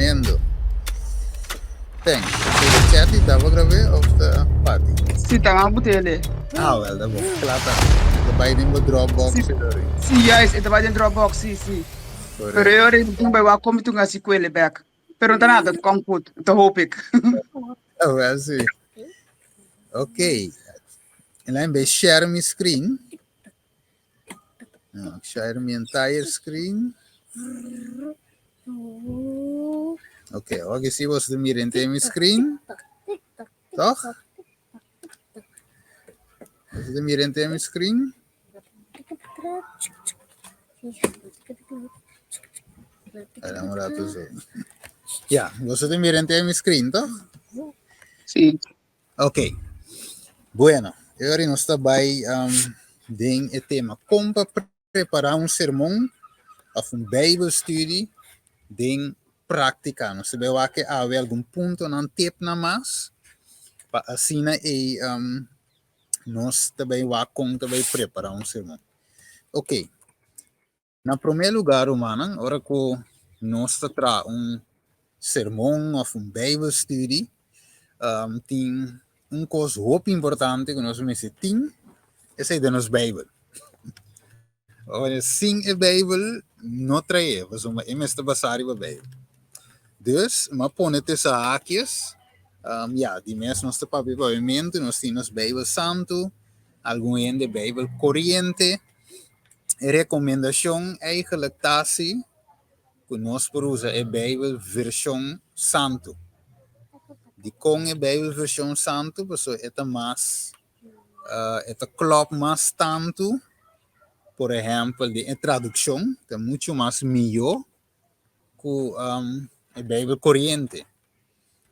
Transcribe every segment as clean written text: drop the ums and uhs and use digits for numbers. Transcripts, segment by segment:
Tremendo. Thanks. De chat die daar grave of de party? Si, ta man butele. Ah, wel, dat bon. Klaar ta. De bij den Dropbox. Si, si, juist. E ta bai den Dropbox, si, si. Pero eu rin toen bij waar kom ik toen als ik kwele back. Pero daarna, dat komt goed. Dat hoop ik. Oh, wel, si. Oké. En dan bij share mijn screen. Nou, ik share mijn entire screen. Oké, okay, si boso ta mira henter mi screen. Toch? Boso ta mira henter mi screen? Era un rato zo. Ja, boso ta mira henter mi screen, toch? Si. Ok. Bueno, e ora nos ta bai um, den e tema kon pa prepará un sermon of un Bijbelstudie den práktika. Nos ta bai wak awe algun puntonan, tipnan mas pa asina e um, nos ta bai wak kon ta bai prepará un sermon. Ok. Na promé lugá, rumannan, ora ku nos ta traha un sermon òf un Bijbelstudie, tin un kos hopi importante ku nos mester tin, esei ta nos Bijbel. Ora, sin e Bijbel no trae, pasobra e mester basá riba Bijbel. Dus, mi a pone tussen haakjes, ya, di mes nos ta papia papiamentu, nos tin nos Bijbel Santu, algun hende Bijbel koriente. E rekomendashon eigenlijk ta si ku nos por usa e Beibel Vershon Santu. Dikon e Beibel Vershon Santu? Pasobra e ta mas, e ta klòp mas tantu, por ehèmpel den e tradukshon ta muchu mas mihó ku e Beibel koriente.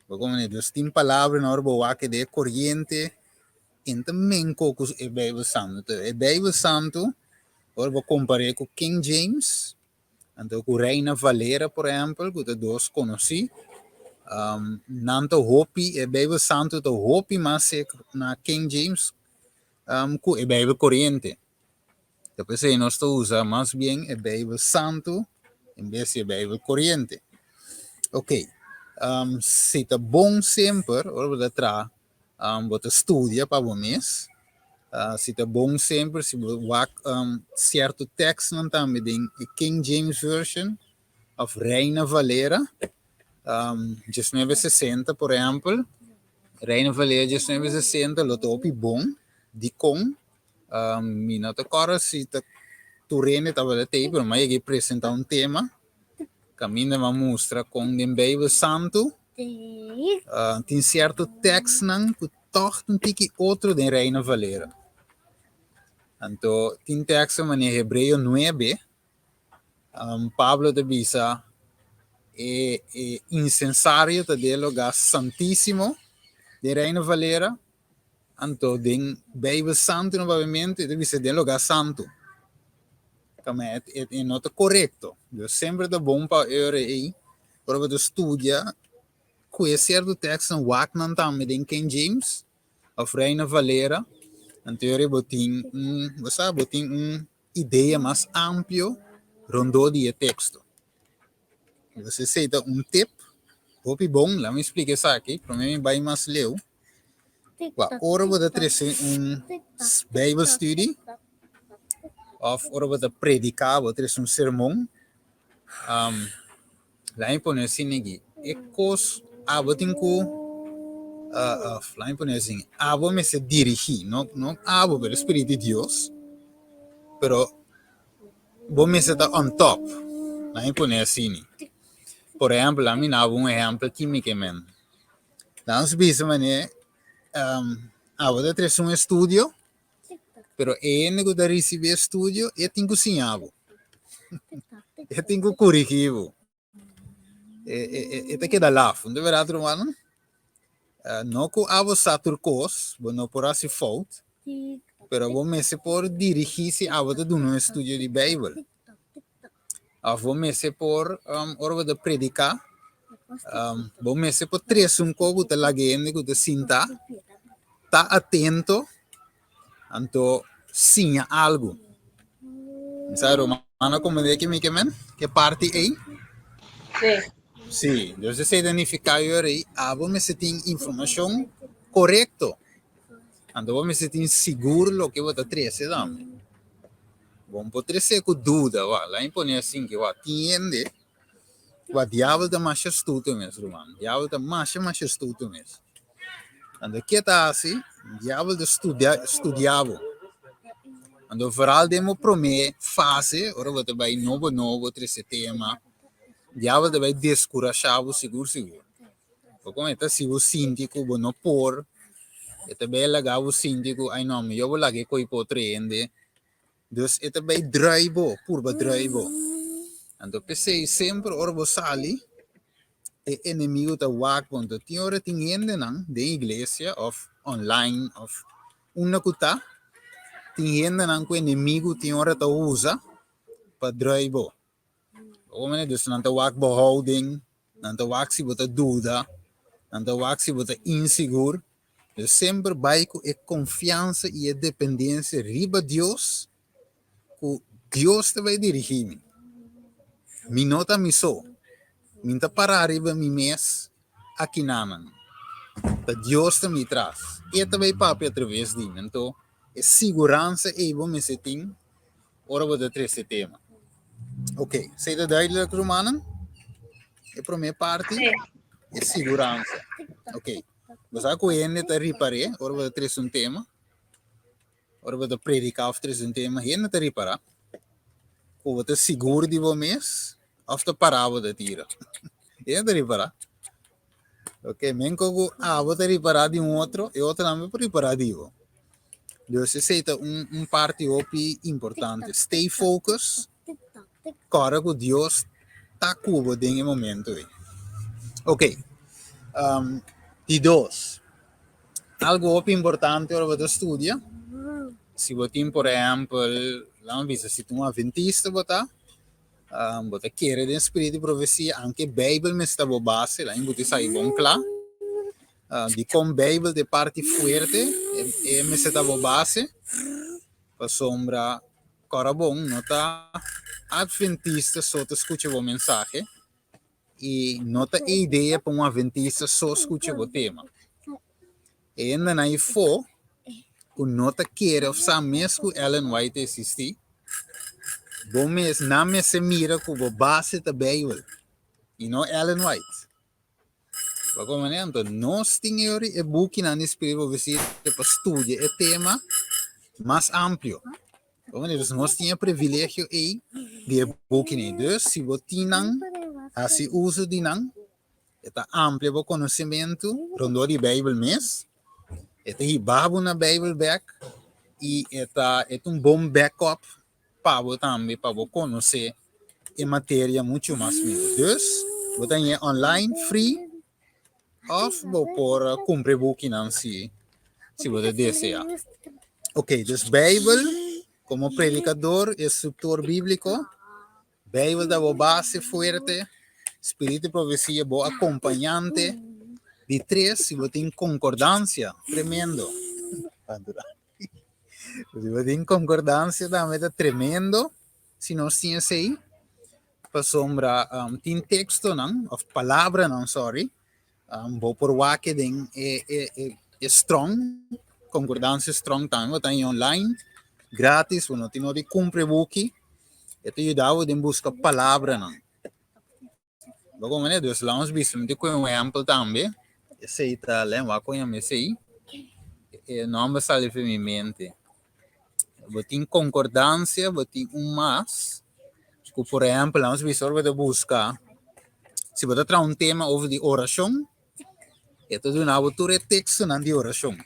Bo komprende? Dus tin palabranan ora bo wak den e koriente e no ta menko ku e Beibel Santu. E Beibel Santu ora bo kompar'é ku King James anto ku Reina Valera por ehèmpel ku ta dos konosí nan ta hopi e Beibel Santu ta hopi mas sek na King James ku e Beibel koriente. Ta p'esei nos ta usa mas bien e Beibel Santu en bes di e Beibel koriente. Ok, si ta bon semper ora bo ta traha, bo ta studia pa bo mes, si ta bon semper si bo wak sierto tekstnan tambe den e King James Version òf Reina Valera, 1960 por ehèmpel, Reina Valera 1960 lo ta hopi bon, dikon? Mi no ta kòrda si ta tur hende tabata tei, pero mi a yega i presentá un tema kaminda mi a mustra kon den Beibel Santu tin sierto tèkstnan ku tòg ta un tiki otro den Reina Valera. Anto tin tèkstnan manera Hebreo nuebe, Pablo ta bisa e e insensario ta den e lugá santísimo den Reina Valera. Anto den Beibel Santu no papiamentu e ta bisa den lugá santu. Kama e e no ta korekto. Dios semper ta bon pa e ora ei ora bo ta studia ku e sierto tekstnan wak nan tambe den King James òf Reina Valera. Anto e ora ei bo tin un bo sa bo tin un idea mas amplio rondó di e teksto. Entonces esei ta un tip hopi bon. Laat mi splika esaki promé mi bai mas leu. Wa ora bo ta trese un Bijbelstudie of ora bo ta prediká, bo trese un sermon, laat mi pone asina aki, e kos abo tin ku laat mi pone asina, abo mester dirigí, no no abo pero e Spiritu di Dios, pero bo mester ta on top, laat mi pone asina. Por ehèmpel, laat mi duna bo un ehèmpel kímikamente. Nan nos bisa manera abo ta trese un estudio, pero e hende ku ta risibí e estudio e tin ku siña bo, e tin ku korigí bo. E e e ta keda laf, no ta bèrdat rumannan? No ku abo sa tur kos, bo no por hasi fout, pero bo mester por dirigí si abo ta duna un estudio di Beibel. Of bo mester por, ora bo ta prediká, bo mester por trese un kos ku ta laga hende ku ta sinta ta atento, anto siña algu. Mi sa rumannan a komprendé ke mi ke men, ke parti ei? Sí. Sí, dus esei ta nifiká yora ei abo mester tin informashon korekto. Anto bo mester tin sigur loke bo ta trese tambe. Bo no por trese ku duda, wak. Laat mi pone asin ke wak, tin hende wak diabel ta masha astuto mes, ruman. Diabel ta masha masha astuto mes. Anto ke ta hasi? Diabel ta studia studia bo. Anto vooral den bo promé fase, ora bo ta bai nobo nobo trese tema, diabel ta bai deskurashá bo sigur sigur. Bo komo e ta hasi bo sinti ku bo no por, e ta bai laga bo sinti ku ai no, mihó bo laga e koi pa otro hende. Dus e ta bai drui bo, purba drui bo. Anto p'esei semper ora bo sali, e enemigo ta wak bo. Anto tin ora tin hendenan den iglesia of online of unda ku ta, tin hendenan ku enemigo tin ora ta usa pa drui bo. Dus nan ta wak bo houding, nan ta wak si bo ta duda, nan ta wak si bo ta insigur. Dus semper bai ku e konfiansa i e dependensia riba Dios, ku Dios ta bai dirigí mi. Mi no ta mi so, mi no ta pará riba mi mes akinanan. Ta Dios ta mi tras, e ta bai papia atraves di mi. Anto e siguransa ei bo mester tin ora bo ta trese tema. Ok, esei ta duidelijk rumannan? E promé parti e siguransa. Ok, bo sa ku hende ta ripar'é ora bo ta trese un tema, ora bo ta prediká òf trese un tema, hende ta ripará ku bo ta sigur di bo mes òf ta pará bo ta tira. Hende ta ripará. Ok, men ku ku abo ta ripará di un otro, e otro tambe por ripará di bo. Dus esei ta un un parti hopi importante. Stay focus, kòrda ku Dios ta ku bo den e momento ei. Ok, di dos, algu hopi importante ora bo ta studia, si bo tin por ehèmpel, laga mi bisa si ta un adventista bo ta, Bo ta kere den spiritu di profesia, aunke Beibel mester ta bo base, lain bo ta sabi bon kla. Dikon Beibel ta e parti fuerte, e mester ta bo base, pasobra kòrda bon no ta adventista so ta skucha bo mensahe i no ta e idea pa un adventista so skucha bo tema. E hendenan ei fo ku no ta kere òf sa mes ku Ellen White ta eksistí, bo mes, nan mester mira ku bo base ta Beibel i no Ellen White. Bo komprendé? Anto nos tin e ori e bukinan di Spiritu Profesia pa studia e tema mas amplio. Bo komprendé? Dus nos tin e privilegio ei di e bukinan ei. Dus si bo tin nan, hasi uso di nan. E ta amplia bo konosementu rondó di Beibel mes. E ta hiba bo na Beibel bèk i e ta e ta un bon backup pa bo tambe pa bo konosé e materia muchu mas mihó. Dus, bo ta hañ'é online free òf bo por kumpra e bukinan si si bo ta deseá. Oké, dus Beibel komo predikador, instruktor bíbliko. Bijbel ta bo base fuerte, spiritu di profesia bo akompañante. Di tres, si bo tin konkordansia, tremendo. Si bo tin konkordansia tambe ta tremendo, si nos tin esei, pasobra tin tekstonan òf palabranan, sorry, bo por wak den e e e Strong, konkordansia Strong tambe bo ta haña online, gratis, bo no tin nodi kumpra e buki, e ta yuda bo den buska palabranan. Bo komprende? Dus laat ons bisa, mi ta kohe un ehèmpel tambe, esei ta, lei wak kon yama esei, e nòmber sali for mi mente. Bo tin konkordansia, bo tin un mas, ku por ehèmpel laat ons bisa ora bo ta buska, si bo ta traha un tema over di orashon, e ta duna bo tur e tekstonan di orashon.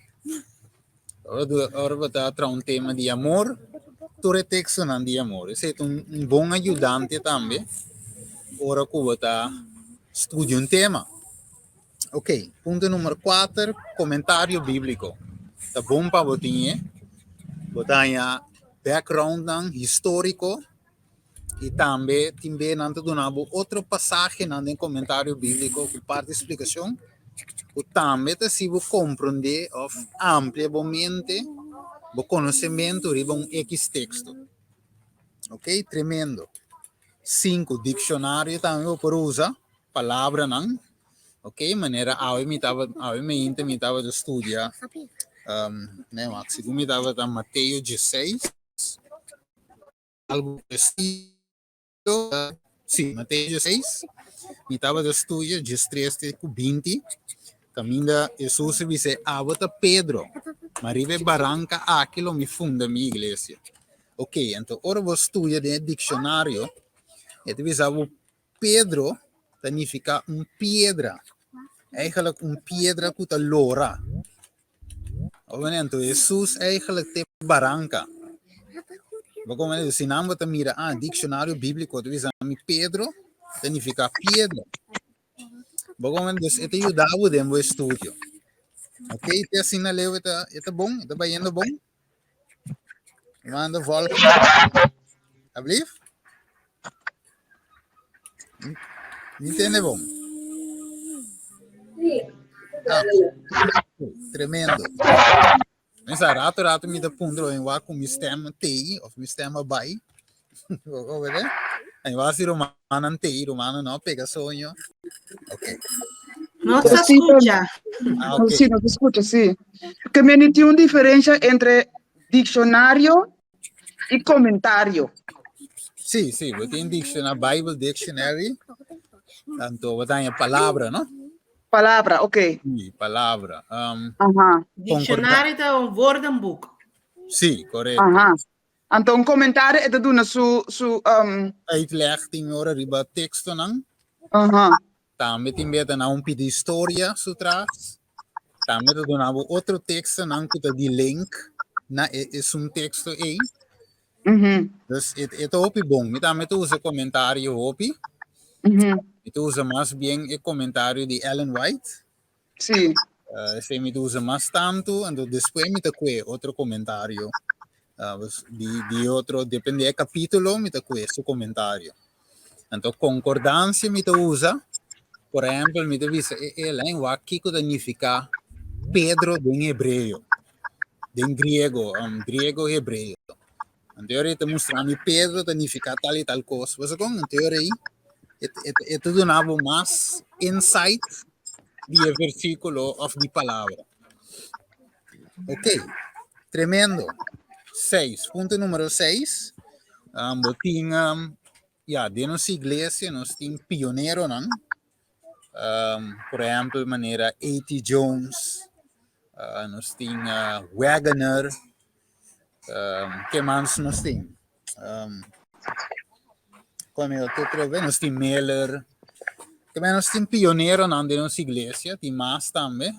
Ora bo ta traha un tema di amor, tur e tekstonan di amor. Esei ta un bon ayudante tambe ora ku bo ta studia un tema. Ok, punto numero kuater, komentario bíbliko. Ta bon pa bo tin e. Bo ta haña backgroundnan históriko i tambe tin be nan ta duna bo otro pasahenan den komentario bíbliko ku parti splikashon ku tambe ta hasi bo komprondé òf amplia bo mente, bo konosementu riba un ekis teksto. Ok, tremendo. Sinku, dikshonario tambe bo por usa. palabranan, ok, manera awe mi tabata, awe mainta mi tabata studia, um, nee, wak, segun mi tabata Mateo 16, algo parecido, sí, Mateo 16, mi tabata studia 13 te ku 20, kaminda Hesus a bisa, abo ta Pedro, ma riba e baranka aki lo mi funda mi iglesia. Ok, anto ora bo studia den e dikshonario, e ta bisa bo Pedro ta nifiká un piedra. Eigenlijk un piedra ku ta lora. Anto Hesus eigenlijk ta e baranka. Bo komprende? Si nan bo ta mira, ah, dikshonario bíbliko ta bisa mi Pedro ta nifiká piedra. Bo komprende? Dus e ta yuda bo den bo estudio. Ok, te asina leu e ta, e ta bon, e ta bayendo bon. Manda volg. Alsjeblieft. Mi tende bon. Ah, tremendo. Mesa rato rato mi ta puntra en wa ku mi stem tei of mi stem a bai. En wa si rumannan tei, rumannan no pega soño. Ok. No se escucha. Ah, ok. Sí, no se escucha, sí. Ke men tin un diferencia entre diccionario i komentario. Sí, sí, bo tin diccionario, Bible Dictionary, anto bo ta haña palabra, no? Palabra, ok. Sí, palabra. Um, Aha. Dictionario ta un woordenboek. Sí, correcto. Aha. Anto un komentario e ta duna su su um, Uitleg tin ora riba tekstonan. Aha. Tambe tin beta na un pidi historia su tras. Tambe ta duna bo otro tekstonan ku ta di link na e esun teksto ei. Dus e e ta hopi bon. Mi tambe ta usa komentario hopi. Mi ta usa mas bien e komentario di Ellen White. Esei mi ta usa mas tantu, anto despues mi ta kue otro komentario. Di di otro, depende e kapítulo mi ta kue su komentario. Anto konkordansia mi ta usa, por ehèmpel mi ta bisa e Elaine wak kiko ta nifiká Pedro den hebreo, den griego, griego hebreo. Anto e ta mustra mi Pedro ta nifiká tal i tal kos. Bo sa kon? Anto e ora ei e ta duna bo mas insight di e versíkulo òf di palabra. Ok, tremendo. Seis, punto numero seis. Bo tin, ya, den nos iglesia nos tin pioneronan. Por ehèmpel manera A.T. Jones, nos tin Waggoner, ke mas nos tin? Nos tin Miller. Tambe nos tin pioneronan den nos iglesia, tin mas tambe.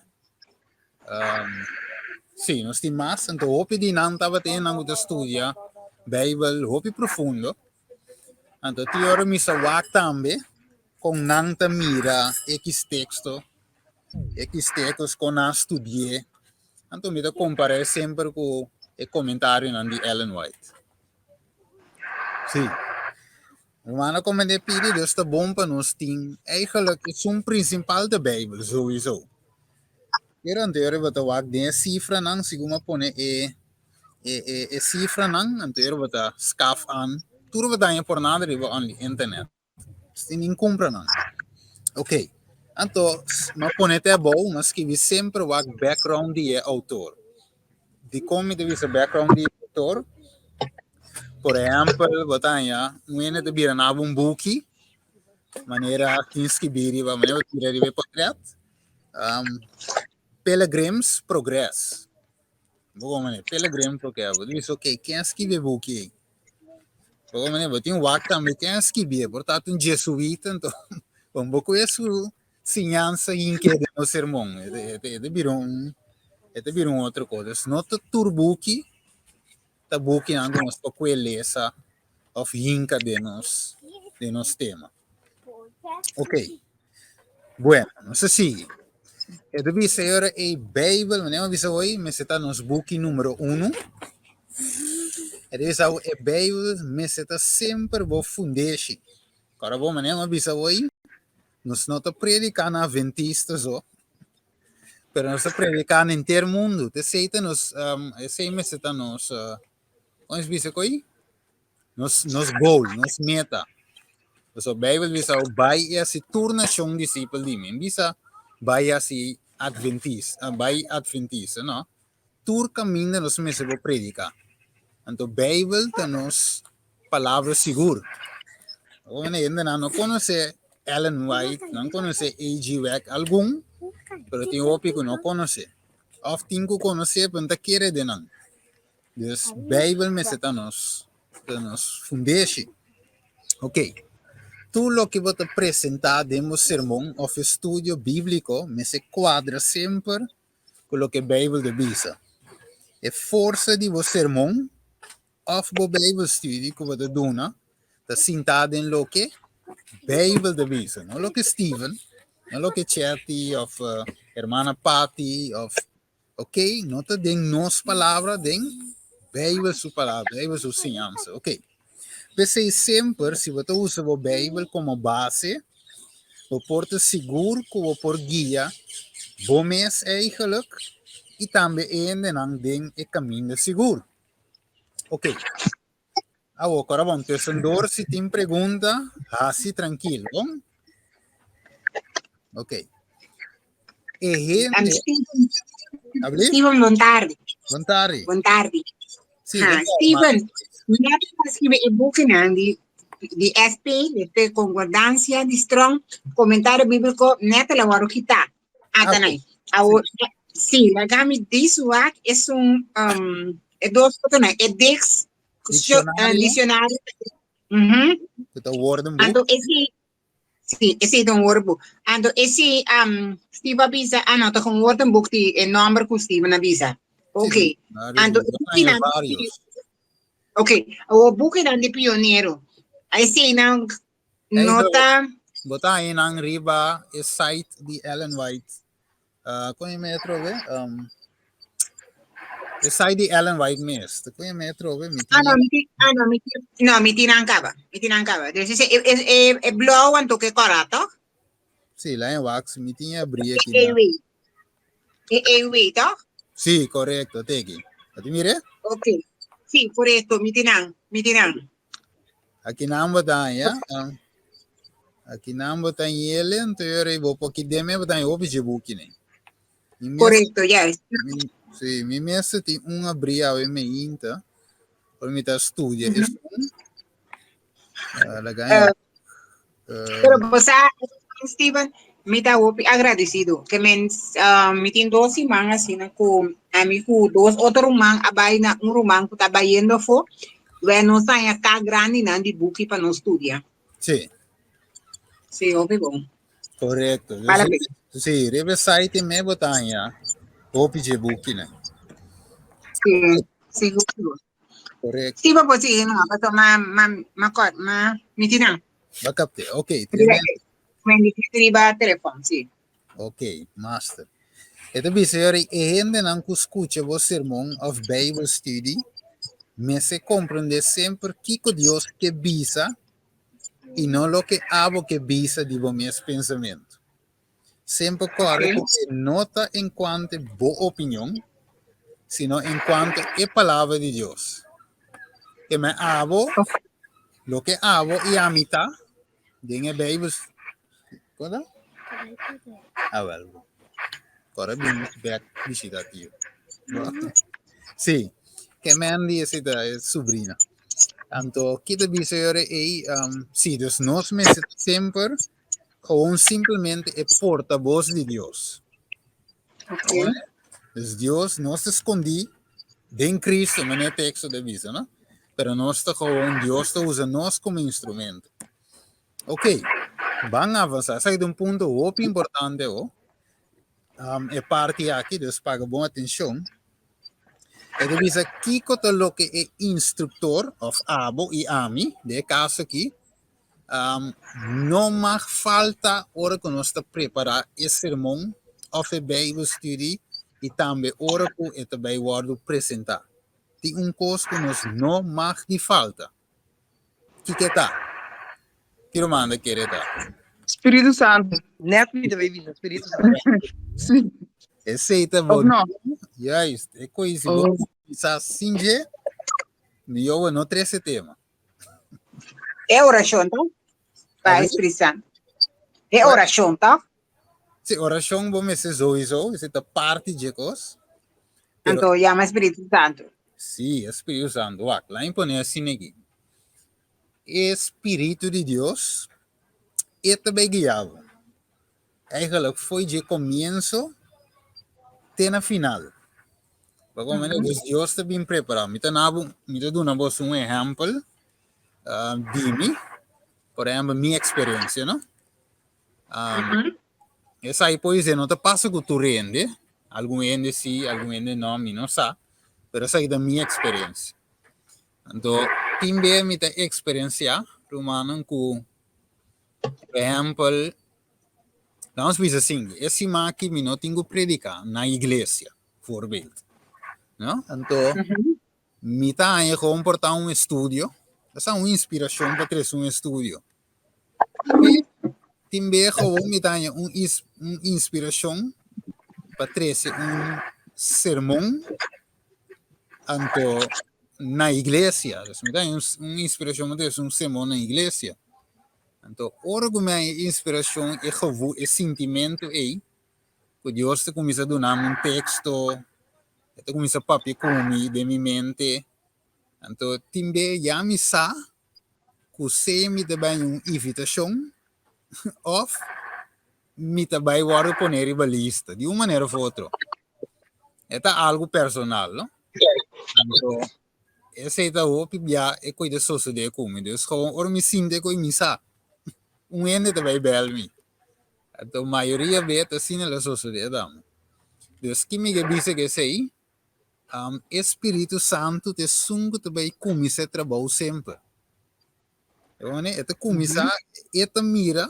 Sí, nos tin mas. Anto hopi di nan tabata nan ku ta studia Beibel hopi profundo. Anto tin ora mi sa wak tambe kon nan ta mira ekis teksto, ekis tekos kon nan a studi'é. Anto mi ta kompar'é semper ku e komentarionan di Ellen White. Sí. Rumannan komo de pidi, dus ta bon pa nos tin eigenlijk esun prinsipal ta Beibel, souiso. Pero anto bo ta wak den e sifranan, segun a pone e e e e sifranan, anto bo ta skaf aan, tur bo ta haña por nada riba on internet. Sin nin kumpra nan. Ok. Anto, m'a pone te abou, m'a skibi semper wak background di e outor. Dikon mi ta bisa background di e outor? Por ehèmpel, bo ta haña un hende ta bira na bo un buki, manera tin skibí riba, manera bo tira riba e portrèt, Pilgrim's Progress. Bo komo manera Pilgrim Progress. Bo ta bisa, ok, ken a skibi e buki ei? Bo manera bo tin wak tambe ken a skibié, por ta un jesuita anto bon bo koe su siñansa hinke den nos sermon, e ta e ta bira un e ta bira un otro kos. Dus no ta tur buki ta bukinan ku nos por koe lesa òf hinka den nos den nos tema. Ok, bueno, nos a sigui. E ta bisa e ora ei Beibel, manera mi a bisa hoy, mester ta nos buki numero uno. E ta bisa e Beibel mester ta semper bo fundeshi. Kòrda bo, manera mi a bisa hoy, nos no ta prediká na adventista so, pero nos ta prediká na henter mundu. T'esei ta nos, esei mester ta nos, kon es bisa ko'i? Nos, nos goal, nos meta. Pasobra Beibel bisa bo bai i hasi tur nashon disipel di mi. Bisa bai hasi adventista, bai adventista, no. Tur kaminda nos mester por prediká. Anto Beibel ta nos palabra sigur. Ora hendenan no konosé Ellen White, nan konosé A.G. Weck algun, pero tin hopi ku no konosé. Òf tin ku konosé pero no ta kere den nan. Dus Beibel mester ta nos ta nos fundeshi. Ok. Tur loke bo ta presentá den bo sermon òf estudio bíbliko mester kuadra semper ku loke Beibel ta bisa. E forsa di bo sermon òf bo Bijbelstudie ku bo ta duna ta sintá den loke Bijbel ta bisa, no loke Steven, no loke Chetty òf hermana Patty òf ok, no ta den nos palabra, den Bijbel su palabra, Bijbel su siñansa, ok. P'esei semper si bo ta usa bo Bijbel komo base, bo por ta sigur ku bo por guia bo mes eigenlijk i tambe e hendenan den e kaminda sigur. Ok. Awo, kora bon, tussendoor si tin pregunta, hasi trankil, bon? Ok. E hende... Steven, Abli? Steven, bon tardi. Bon tardi. Bon tardi. Sí, Ha, bon tardi, Steven, net a skirbi e bukinan di di SP, de Concordancia di Strong, Comentario Bíblico, net a la wòrdu kitá. Ata nai. Awor, sí, laga mi di suak es un um, e dos fotonan, e dix, Diccionario. diccionario. Mhm. Ku ta woordenboek. Anto ese, sí, ese ta un woordenboek. Anto ese, um, Steve a bisa, ah no, ta un woordenboek di e nomber ku Steven a bisa. Ok. Sí, diccionario Anto di- e bukinan, varios. ok, o bukinan di pionero. Esei nan no ta. Bo ta haña nan riba e site di Ellen White. Uh, kon e me atrobe? Um, e site di Ellen White mes. Te kon e me atrobe? Mi Ah, no, mi tin, ah, no, mi tin, no, mi tin nan kaba. Mi tin nan kaba. Dus e, e, e, e blauw anto ke kora, toch? Sí, la en wax. Mi tin abri aki. E, e, E EW, toch? Sí, correcto, teki. Ati mire? Ok. Sí, correcto, mi tinan, mi tinan. Aki nan botan, ya? Aki nan botan yele, anto yo rei bo poki deme botan hopi je buki ne. Mi mes, Correcto, yes. mi, sí, mi mes tin un abri awe me inta, por mi ta studia mm -hmm. esun. Laga Pero bosa, Steven, mi ta hopi agradecido. Ke men, mi tin dos siman asina ku ami ku dos otro ruman a bai na un ruman ku ta bayendo afó. Wè nos haña ka grandinan di buki pa nos studia. Sí. Sí, hopi bon. Korekto. Bala pena. Sí, riba e site me bo ta haña hopi dje bukinan. Sí, sí, hopi bon. Correcto. Sí, bo por sigui no, paso ma, ma, ma, cor- ma, mi tin nan. Ba capte. Ok, tremendo. Mi tin riba telefon, sí. Ok, master. E ta bisa yori, e hendenan ku skucha bo sermon of Bijbelstudie mester komprendé semper kiko Dios ke bisa i no loke abo ke bisa di bo mes pensamentu. Semper kòrda ku e no ta enkuanto bo opinion, sino enkuanto e Palabra di Dios. Ke men abo, loke abo i ami ta den e Beibel. Kon ta? Ah, wèl. Kòrda bin bèk bishita tio. Sí, ke men di esei ta e subrina. Anto, ki ta bisa yora ei? Sí, dus nos mester semper Gewoon simplemente e portavoz di Dios. Ok. Dus Dios nos ta skondí den Cristo, manera e teksto ta bisa, no? Pero nos ta gewoon, Dios ta usa nos komo instrumento. Ok, ban avansá. Esaki ta un punto hopi importante ho. Um, e parti aki, dus paga bon atenshon. E ta bisa kiko ta loke e instruktor, of abo i ami, den e kaso aki, Um, no mag falta ora ku nos ta prepará e sermon òf e Bijbelstudie i tambe ora ku e ta bai wòrdu presentá. Tin un kos ku nos no mag di falta. Kiko e ta? Ki ruman ta kere ta? Spiritu Santu. Net mi ta bay bisa, Spiritu Santu. Sí. Esei ta bo. Of no? Juist, e koe si bo Oh. kuminsá sin dje, mi yobo no trese tema. E orashon ta? Pa Espíritu Santo. E orashon, toch? Si, orashon bo mester sowieso, esei ta parti dje kos. Pero, Anto yama Espíritu Santo. Si, Espíritu Santo. Wak, laat me pone asina aki. E Spiritu di Dios, e ta bai guia bo. Eigenlijk foi dje comienzo te na final. Pa como mm -hmm. Dus Dios ta bin prepará. Mi ta na mi ta duna bos un ehempel di mi. Por ehempel, mi experiencia, no? Esaki por dice no ta pasa cu tur hende, algun hende si, algun hende no, mi no sa, pero esaki ta mi experiencia. Anto, tin be mi ta experiencia, rumannan, cu, por ehempel, lanos bisa asin, e siman aki mi no tin cu predica na iglesia, voorbeeld, no? Anto, Mi ta haña gewoon por ta un estudio, esa un inspiracion pa trece un estudio. Tin be gewoon mi ta haña un, un inspiracion pa trece un sermon anto na iglesia. Dus mi ta haña un, un inspiracion pa trece un sermon na iglesia. Anto ora ku mi haña inspiracion e gevoel, e sintimento ei, ku Dios ta kuminsá duna mi un teksto, e ta kuminsá papia ku mi den mi mente. Anto tin be ya mi sa ku sea mi ta bai un invitashon òf mi ta bai wòrdu pone riba lista di un manera òf otro. E ta algu personal, no? Anto esei ta hopi bia e kos ta sosodé ku mi. Dus gewoon ora mi sinti e kos mi sa un hende ta bai bèl mi. Anto mayoria be ta asina lo sosodé tambe. Dus ki mi ke bisa ku esei? E Spiritu Santu ta esun ku ta bai kuminsá e trabou semper. E ta kuminsá, e ta mira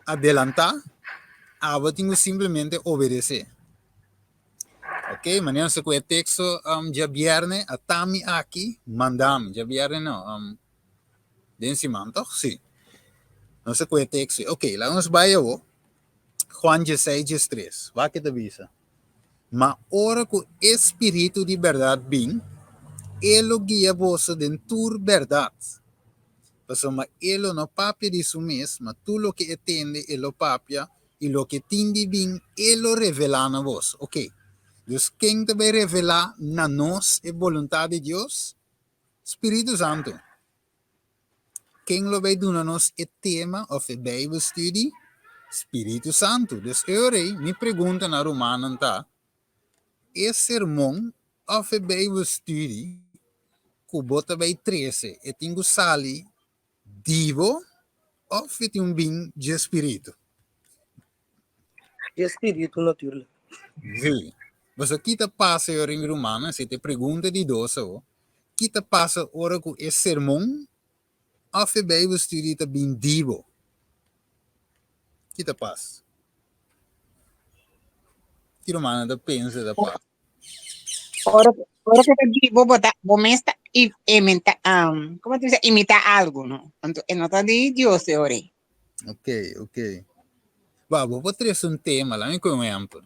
adelantá, abo tin ku simplemente obedesé. Ok, manera nos ta ku e teksto djabièrnè, Atami aki, mandami. Djabièrnè no, Den siman toch? Sí. Nos ta kohe teksto. Ok, laga nos bai awo. Juan dieseis, diestres. Wak e ta bisa. Ma ora ku e Spiritu di bèrdat bin, e lo guia boso den tur bèrdat. Pasobra e lo no papia di su mes, ma tur loke e tende e lo papia, i loke tin di bin e lo revelá na boso. Ok, dus ken ta bai revelá na nos e boluntat di Dios? Spiritu Santu. Ken lo bay duna nos e tema of e Bijbelstudie? Spiritu Santu. Dus e ora ei mi pregunta na rumannan ta, e sermon of e Bijbelstudie ku bo ta bay trese e tin ku sali di bo of e tin un bin dje Spiritu? Dje Spiritu natuurlijk. Sí. Pasobra ki ta pasa e ora mi rumannan? Si ta e pregunta di dos awo. Ki ta pasa ora ku e sermon òf e Bijbelstudie ta bin di bo? Ki ta pasa? Ki rumannan ta pensa ta pasa? Ora, ora ku ta di bo, bo ta, bo mes ta imita, komo ta bisa, imita algu, no? Anto e no ta di Dios e ora ei. Ok, ok. Ba, bo por trese un tema, laat mi koe un ehempel.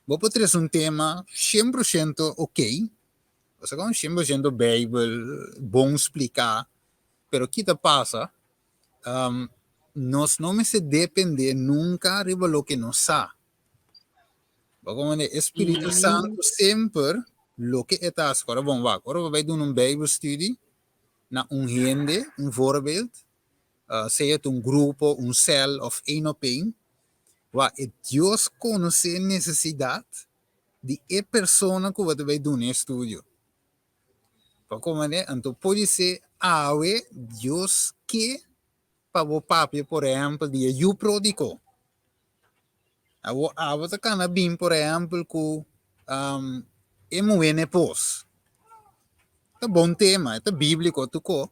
Bo por trese un tema 100% ok, Osea kon 100% Bijbel bon spliká, pero ki ta pasa? Nos no mester dependé nunka riba loke nos sa. Bo komprendé? E Spiritu Santu semper loke e ta hasi. Ora bon wak, ora bo bai duna un Bijbelstudie na un hende, un voorbeeld, sea ta un grupo, un sèl òf één op één, wak, e Dios konosé nesesidat di e persona ku bo ta bai duna e estudio. Pa komprendé? Anto podisé awe Dios ke pa bo papia por ehèmpel di e yu pródigo. Abo abo ta kana bin por ehèmpel ku e muhé n'e pos. Ta bon tema, e ta bíbliko tuko,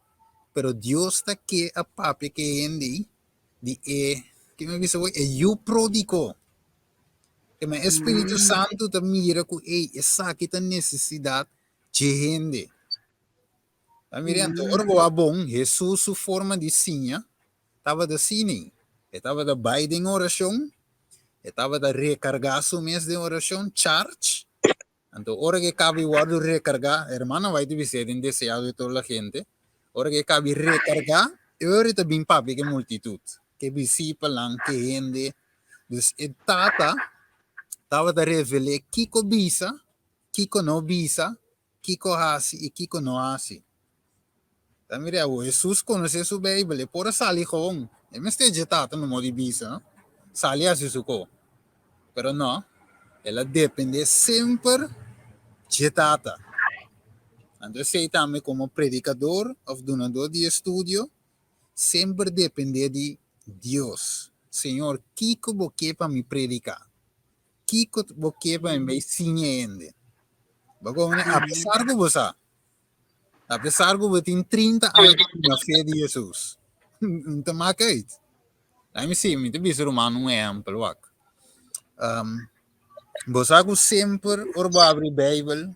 pero Dios ta ke a papia ku e hende di e, ke mi a bisa bo, e yu pródigo. Te men e Spiritu Santu ta mira ku ei esaki ta nesesidat dje hende. Ta mira anto ora bo a bon Hesus su forma di siña tabata asina. E tabata bai den orashon, e tabata rekargá su mes den orashon, charge. Anto ora ku e kaba di wòrdu rekargá, hermano bai ta bis'é den Deseado de Toda la Gente, ora ku e kaba di rekargá, E ora e ta bin papia ku e multitut, ku e disipelnan, ku e hende. Dus e Tata tabata revel'é kiko bisa, kiko no bisa, kiko hasi i kiko no hasi. Ta mira awor, Hesus konosé su Beibel, e por a sali gewoon. E mester dje Tata no modi bisa, no? Sali hasi su ko. Pero no, el a dependé semper dje Tata. Anto esei tambe komo predikador òf dunador di estudio, semper dependé di Dios. Señor, kiko bo ke pa mi prediká? Kiko bo ke pa mi bai siña hende? Bo komo apesar ku bo sa, apesar ku bo tin 30 aña na fe di Hesus, no ta maka uit. Laat mi si, mi ta bisa ruman un ehèmpel wak. Um, bo sa ku semper ora bo abri Beibel,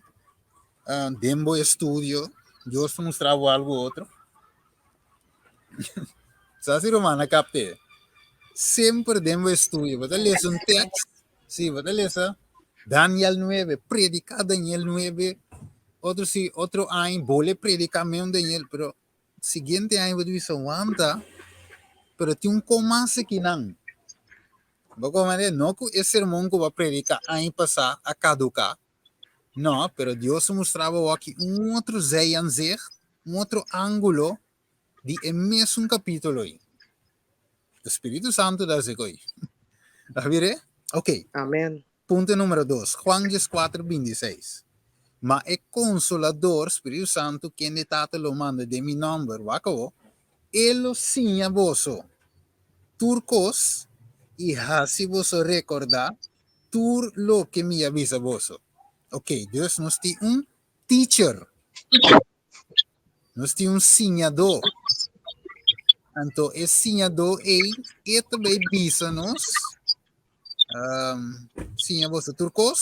uh, den bo estudio, Dios ta mustra bo algu otro. Sa si ruman a kapte? Semper den bo estudio, bo ta lesa un tekst, si, bo ta lesa Daniel 9, prediká Daniel 9, otro si, otro aña bole prediká meun Daniel, pero Siguiente aña bo ta bisa wanta, pero tin un kon mas akinan. Bo comprende? No ku e sermon ku bo a prediká aña pasá a kaduká. No, pero Dios a mustra bo aki un otro zijaanzicht, un otro ángulo di e mesun kapítulo ei. E Spiritu Santu ta hasi ko'i. A bira? Ok. Amen. Punto numero dos, Juan 14, 26. Ma e Konsolador, Spiritu Santu, kende Tata lo manda den mi nòmber, wak awor, E lo siña boso tur kos i hasi boso rekordá tur loke mi a bisa boso. Ok, dus nos tin un teacher. Nos tin un siñadó. Anto e siñadó ei, e ta bai bisa nos, um, siña boso tur kos,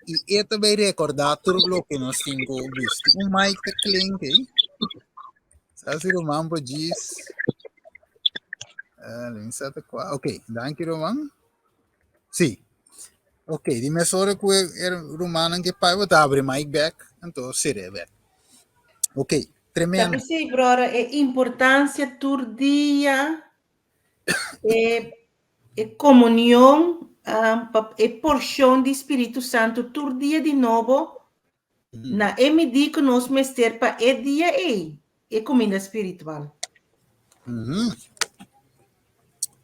i e ta bai rekordá tur loke nos tin ku bisa. Un mic ta klink ei. Sa si Roman por djis. Uh, let me set the kwa. Ok, danki Roman. Sí. Ok, di mesora ku e, e rumannan ke pai, bo ta abri mic back, anto sere back. Ok, tremendo. Sabi sí, brother, e importancia tur dia, e, e comunión, um, pa, e porción di Spiritu Santo tur dia di nobo, na e midí ku nos mester pa e dia ei, e kuminda spiritual.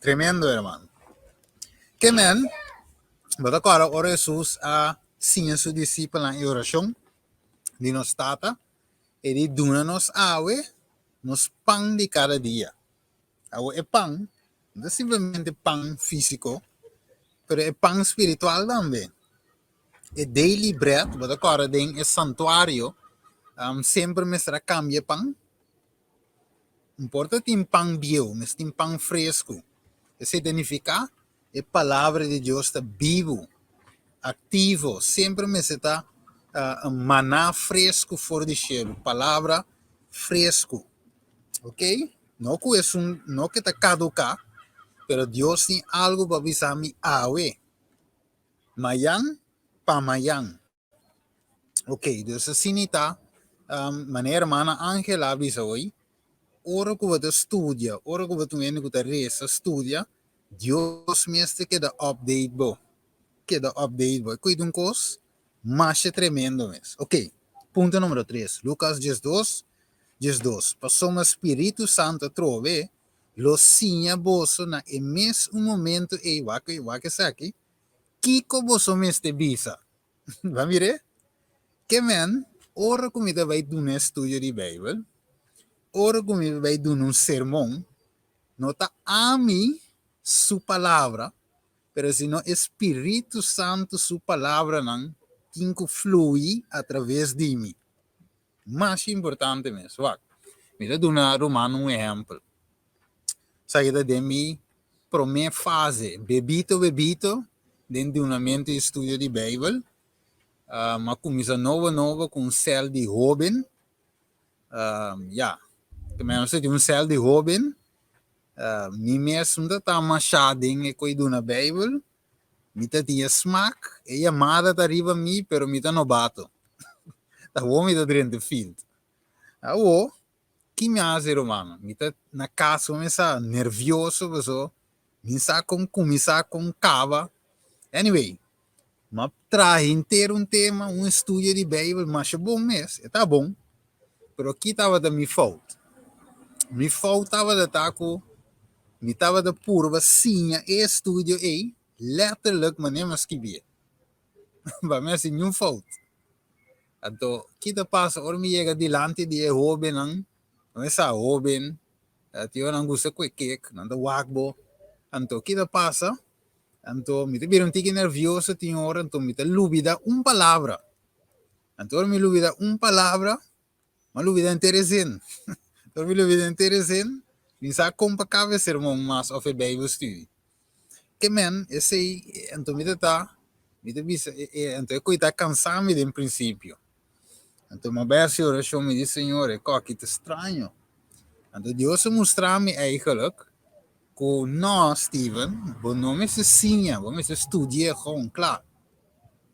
Tremendo, hermano. Ke men, bo ta kòrda ora Hesus a siña su disipelnan e orashon di nos Tata, e di duna nos awe nos pan di kada dia. Awe e pan no ta simplemente pan físiko, pero e pan spiritual tambe. E daily bread, bo ta kòrda den e santuario, semper mester a kambia e pan. No por ta tin pan bieu, mester tin pan fresku. Esei ta nifiká e palabra di Dios ta bibu, aktivo, semper mester ta maná fresku for di shelu, palabra fresku. Oke, no ku esun no ke ta kaduká, pero Dios tin algu pa bisa mi awe. Mayan pa mayan. Ok, dus asina i ta, um, manera hermana Angela a bisa hoy, ora ku bo ta studia, ora ku bo ta un hende ku ta resa, studia, Dios mes ta keda update bo. Keda update bo. E kuida un kos masha tremendo mes. Ok, punto numero tres, Lucas 12, 12. Pasobra Spiritu Santo atrobe lo siña boso na e mes un momento ei, wak, wak esaki, kiko boso mester bisa. Ba mir'é? Ke men, ora ku mi ta bai duna estudio di Beibel, ora ku mi bai duna un sermon, no ta ami su palabra, pero sino e Spiritu Santu su palabranan tin ku flui atraves di mi. Masha importante mes. Wak, mi ta duna ruman un ehèmpel. Esaki ta den mi promé fase, bebito bebito, den dunamentu di estudio di Beibel. Mi a kuminsá nobo nobo ku un sèl di hóben. Ya, nos ta tin un sèl di hóben. Mi mes no ta ta mashá den e koe duna Beibel. Mi ta tin e smak, e yamada ta riba mi, pero mi ta nobato. Ta awor mi ta drenta field. Awor, Ki mi a hasi ruman? Mi ta na kas kuminsá nervioso paso mi sa kon kuminsá kon kaba. Anyway, m'a traha henter un tema, un estudio di Beibel masha bon mes, e ta bon, pero ki tabata mi fout? Mi fout tabata ta ku mi tabata purba siña e estudio ei letterlijk manera mi a skibié. Pa mi hasi niun fout. Anto, ki ta pasa ora mi yega dilanti di e hóbennan? No sa hóben, tio nan gusta kue kek, nan ta wak bo. Anto, ki ta pasa? Anto, mi ta bira un tiki nervioso tin ora, anto mi ta lubida un palabra. Anto, ora mi lubida un palabra, mi a lubida henter e zin. Ora mi lubida henter e zin, mi sa kon pa kaba e sermon mas òf e Bijbelstudie. Ke men, esei, anto mi ta ta, mi ta bisa, anto e koe ta kansa mi den prinsipio. Anto mi a bai hasi orashon, mi di, Señor, e koki ta straño. Anto Dios a mustra mi eigenlijk ku no, Steven, bo no mester siña, bo mester studia gewoon, kla.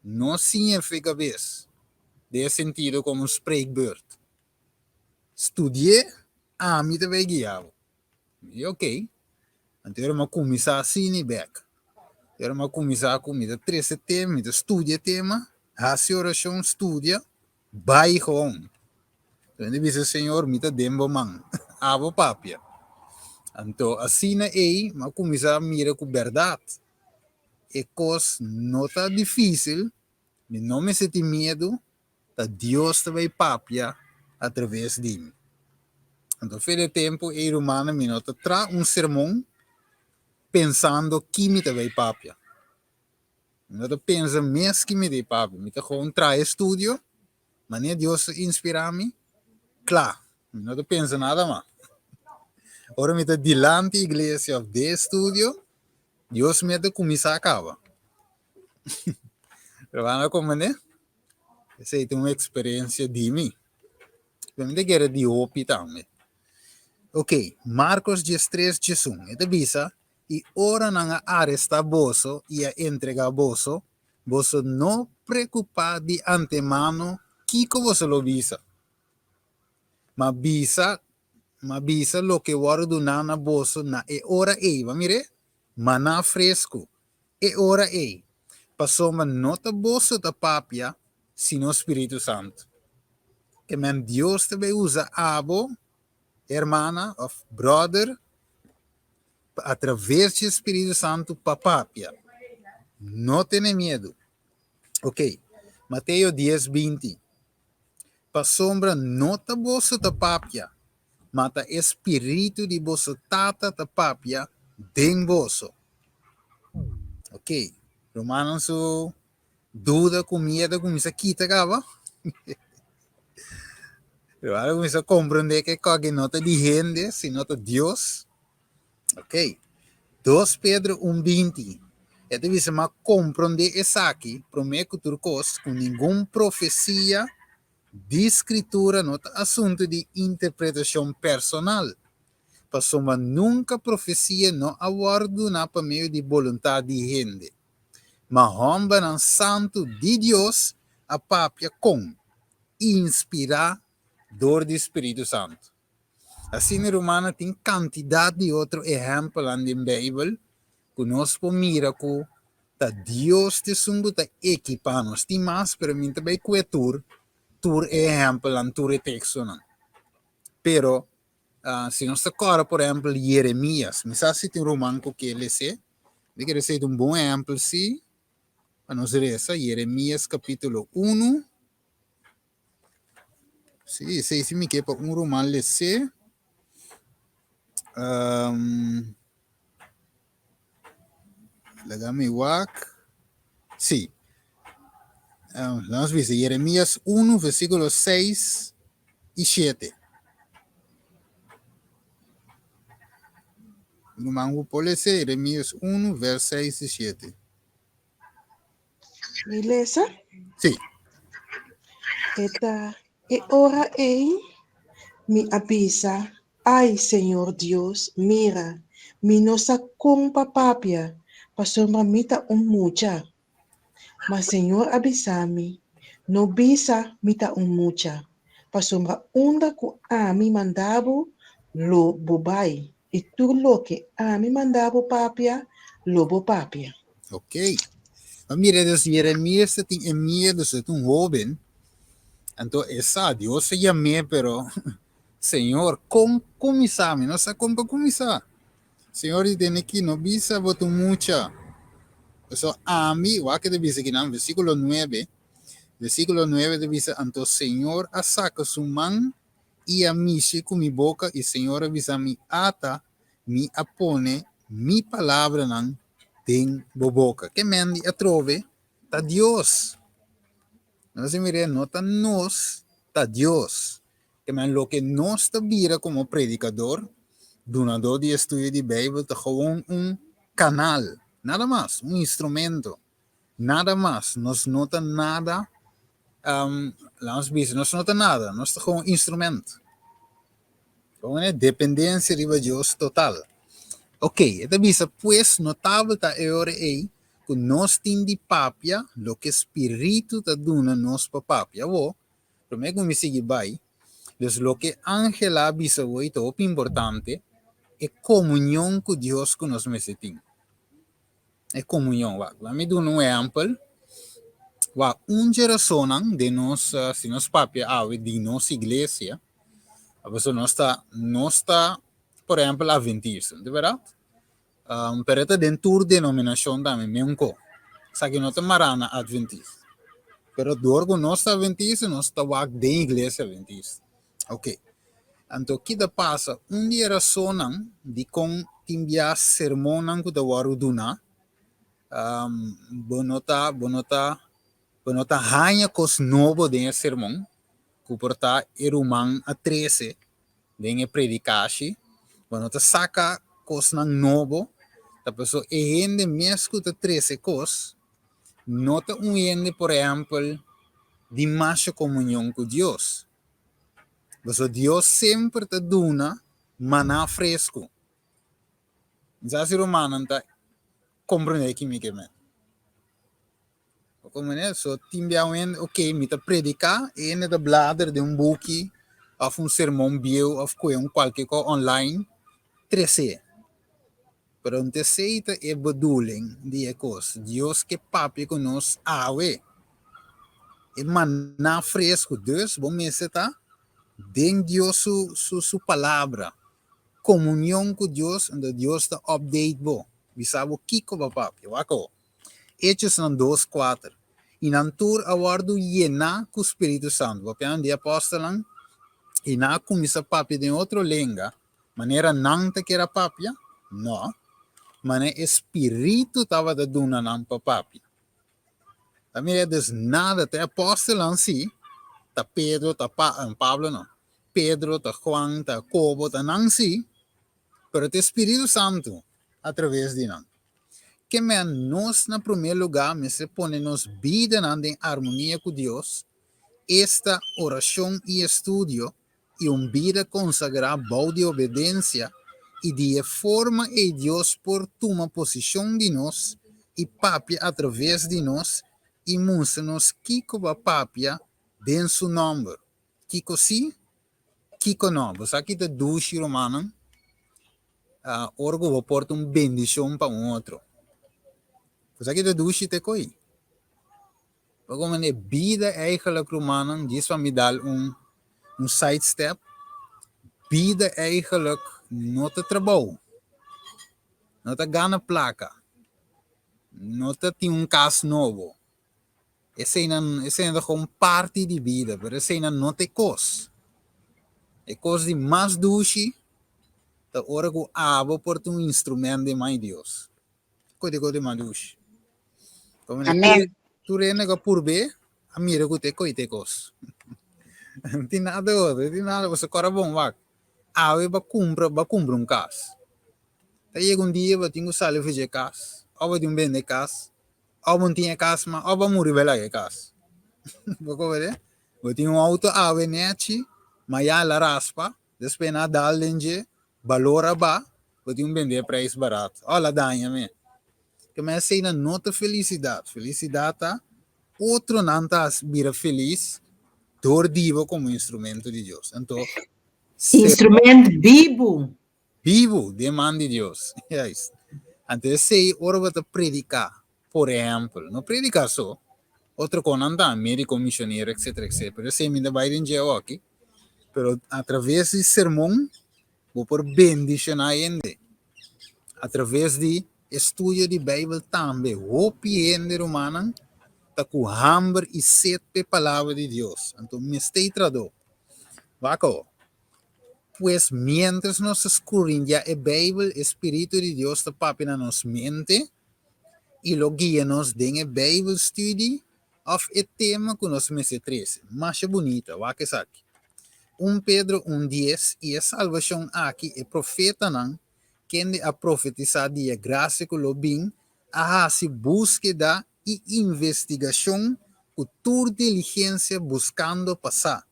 No siña fe kabes, den e sentido komo un spreekbeurt. Studi'é, ami ta bai guia bo. Mi di ok. Anto ora mi a kuminsá asina bèk. Ora mi a kuminsá ku mi ta trese tema, mi ta studia tema, hasi orashon, studia, bai gewoon. Mi ta bisa Señor, mi ta den bo man, abo papia. Anto asina ei mi a kuminsá mira ku bèrdat e kos no ta difísil, mi no mester tin miedu, ta Dios ta bai papia atraves di mi. Anto fe di e tempu ei rumannan mi no ta traha un sermon pensando ki mi ta bai papia. Mi no ta pensa mes ki mi ta bai papia, mi ta gewoon traha e studio manera Dios ta inspira mi, kla, mi no ta pensa nada mas. Ora mi ta dilanti iglesia of den e studio, Dios mes ta kuminsá kaba. Rumannan a komprende? Esei ta un eksperensia di mi. Pero mi ta kere di hopi tambe. Ok, Markos diestres diesun, e ta bisa, I ora nan a arestá boso i a entregá boso, boso no preokupá di antemano kiko boso lo bisa, ma bisa ma bisa loke wòrdu duná na boso na e ora ei. Bo a mir'é? Maná fresku. E ora ei, pasobra no ta boso ta papia, sino Spiritu Santu. Ke men Dios ta bai usa abo, hermana òf bròder, pa atraves dje Spiritu Santu pa papia. No tene miedu. Ok, Mateo dies, 20, Pasobra no ta boso ta papia, ma ta e spiritu di boso Tata ta papia den boso. Ok, rumannan su duda ku miedu a kuminsá kita kaba. Rumannan a kuminsá komprondé ku e kòki no ta di hende, sino ta Dios. Ok, dos Pedro un 20, e ta bisa, Ma komprondé esaki promé ku tur kos, ku ningun profesia Di Skritura no ta asuntu di interpretashon personal, pasobra nunka profesia no a wòrdu duná pa medio di boluntat di hende, ma hòmbernan santu di Dios a papia kon inspirá dor di spiritu santu. Asina, rumannan, tin kantidat di otro ehèmpelnan den Beibel ku nos por mira ku ta Dios ta esun ku ta ekipá nos. Tin mas, pero mi no ta bai kue tur, tur e ehèmpelnan, tur e tekstonan. Pero, si nos ta kòrda, por ehèmpel, Yeremías. Mi sa si tin ruman ku ke les'é. Mi kere esei ta un bon ehèmpel, sí, pa nos resa. Yeremías kapítulo unu. Sí, esei si mi ke pa un ruman les'é. Laga mi wak. Sí. Um, nos bisa Jeremías 1, versículo 6 y 7. Ruman ku por lese Jeremías 1, vers 6 y 7. Mi lesa? Sí. E ta e ora ei mi a bisa, Ai, Señor Dios, mira, mi no sa kon pa papia, pasobra mi ta un mucha. Ma Señor a bisa mi, No bisa mi ta un mucha. Pasobra unda ku ami manda bo, lo bo bai, i tur loke ami manda bo papia, lo bo papia. Ok. Ma mira, dus Jeremias ta tin e miedu, su ta un hoben. Anto e sa, Dios a yam'é, pero Señor, kon kuminsá? Mi no sa kon pa kuminsá. Señor di tene ki no bisa bo ta un mucha. Pasobra ami, wak e ta bisa kinan, versíkulo nuebe, Versíkulo nuebe ta bisa, Anto Señor a saka su man i a mishi ku mi boka, i Señor a bisa mi, Ata, mi a pone mi palabranan den bo boka. Ke men di atrobe ta Dios. Nos a mira, no ta nos, ta Dios. Ke men loke nos ta bira komo predikador, dunadó di estudio di Beibel ta gewoon un kanal, nada mas, un instrumento. Nada mas, nos no ta nada, laat nos bisa, nos no ta nada, nos ta gewoon instrument. Gewoon e dependencia riba Dios total. Ok, e ta bisa, pues notabel ta e ora ei ku nos tin di papia loke Spiritu ta duna nos pa papia. Awor, promé ku mi sigui bai, dus loke Angela a bisa awor ei ta hopi importante, e komunion ku Dios ku nos mester tin. E komunion. Wak, laat mi duna un ehèmpel. Wak, un dje rasonnan den nos, si nos papia awe di nos iglesia, pasobra nos ta, nos ta, por ehèmpel, adventista, no ta bèrdat? Pero e ta den tur denominashon tambe, meun ko. Esaki no ta mará na adventista. Pero dor ku nos ta adventista, nos ta wak den iglesia adventista. Ok. Anto ki ta pasa? Un di e rasonnan dikon tin bia sermonnan ku ta wòrdu duná, bo no ta, bo no ta, bo no ta haña kos nobo den e sermon ku por ta e ruman a trese den e predikashi, bo no ta saka kosnan nobo, ta pasobra e hende mes ku ta trese kos no ta un hende, por ehèmpel, di masha komunion ku Dios. Pasobra Dios semper ta duna maná fresku. Mi sa si rumannan ta komprendé ki mi ke men. Bo komprendé? So tin bia un hende, ok, mi ta prediká, e hende ta blader den un buki òf un sermon bieu òf kue un kualke kos online, tres'é. Pero no ta esei ta e bedoeling di e kos. Dios ke papia ku nos awe. E maná fresku. Dus bo mester ta den Dios su su su palabra. Komunion ku Dios, anto Dios ta update bo. Bisa bo kiko bo papia. Wak awo. Hechosnan dos kuater. I nan tur a wòrdu yená ku Spiritu Santu. Papiando di e apòstelnan, i nan a kuminsá papia den otro lenga Manera nan ta kier a papia? No. Manera e spiritu tabata duna nan pa papia. Ta mira dus nada, ta e apostelnan si, ta Pedro, ta Pa, Pablo no, Pedro, ta Juan, ta Jacobo, ta nan si, pero ta e Spiritu Santu a traves di nan. Ke men nos na prome luga mester pone nos bidanan den armonia ku Dios, esta orashon i estudio, i un bida konsagrá bou di obedensia, i di e forma ei Dios por tuma posishon di nos i papia atraves di nos i mustra nos kiko pa papia den Su nòmber, kiko sí, kiko nò. Bo sa ki ta dushi, rumannan? Ora ku bo por ta un bendishon pa un otro. Bo sa ki ta dushi te ko'i? Bo komo e bida eigenlijk rumannan, djis pa mi dal un un side step, bida eigenlijk no ta trabou, no ta gana plaka, no ta tin un kas nobo. Eseinan eseinan ta gewoon parti di bida, pero eseinan no ta e kos. E kos di mas dushi ta ora ku abo por ta un instrument den man di Dios. Kote kote mas dushi. Como Amen. Tur hende ku a purb'é a mira ku te koite kos. No tin nada otro, no tin nada, boso kòrda bon wak. Awe bo a kumpra, bo a kumpra un kas. Ta yega un dia bo tin ku sali for dje kas, òf bo tin ku bende e kas, òf bo no tin e kas mas, òf bo a muri bai laga e kas. Bo koba Bo tin un outo awe nèchi, ma ya el a raspa, Despues nan a dal den dje, balor a ba, bo tin un bendé prijs barat. Oh, la daña mi. Ke men esei nan no ta felisidat. Felisidat ta otronan ta bira felis. Dor di bo komo instrumento di Dios. Anto, Instrument bibu. Bibu den man di Dios. Juist. Anto esei ora bo ta prediká, por ehèmpel, no prediká so, otro konan ta, médiko, misionero, etcetera, etcetera, pero esei mi ta bai den dje awoki. Pero atraves di sermon bo por bendishoná hende. Atraves di estudio di Beibel tambe hopi hende, rumannan, ta ku hamber i set p'e Palabra di Dios. Anto mester tradó. Wak awo. Pues, miéntras nos ta skurindiá e Beibel, e spiritu di Dios ta papia na nos mente i lo guia nos den e Beibelstudie òf e tema ku nos mester trese. Masha bunita, wak esaki. Un Pedro un dies, I e salbashon aki e profetanan, kende a profetisá di e grasia ku lo bin, a hasi búskeda i investigashon ku tur diligensia buskando pa sa.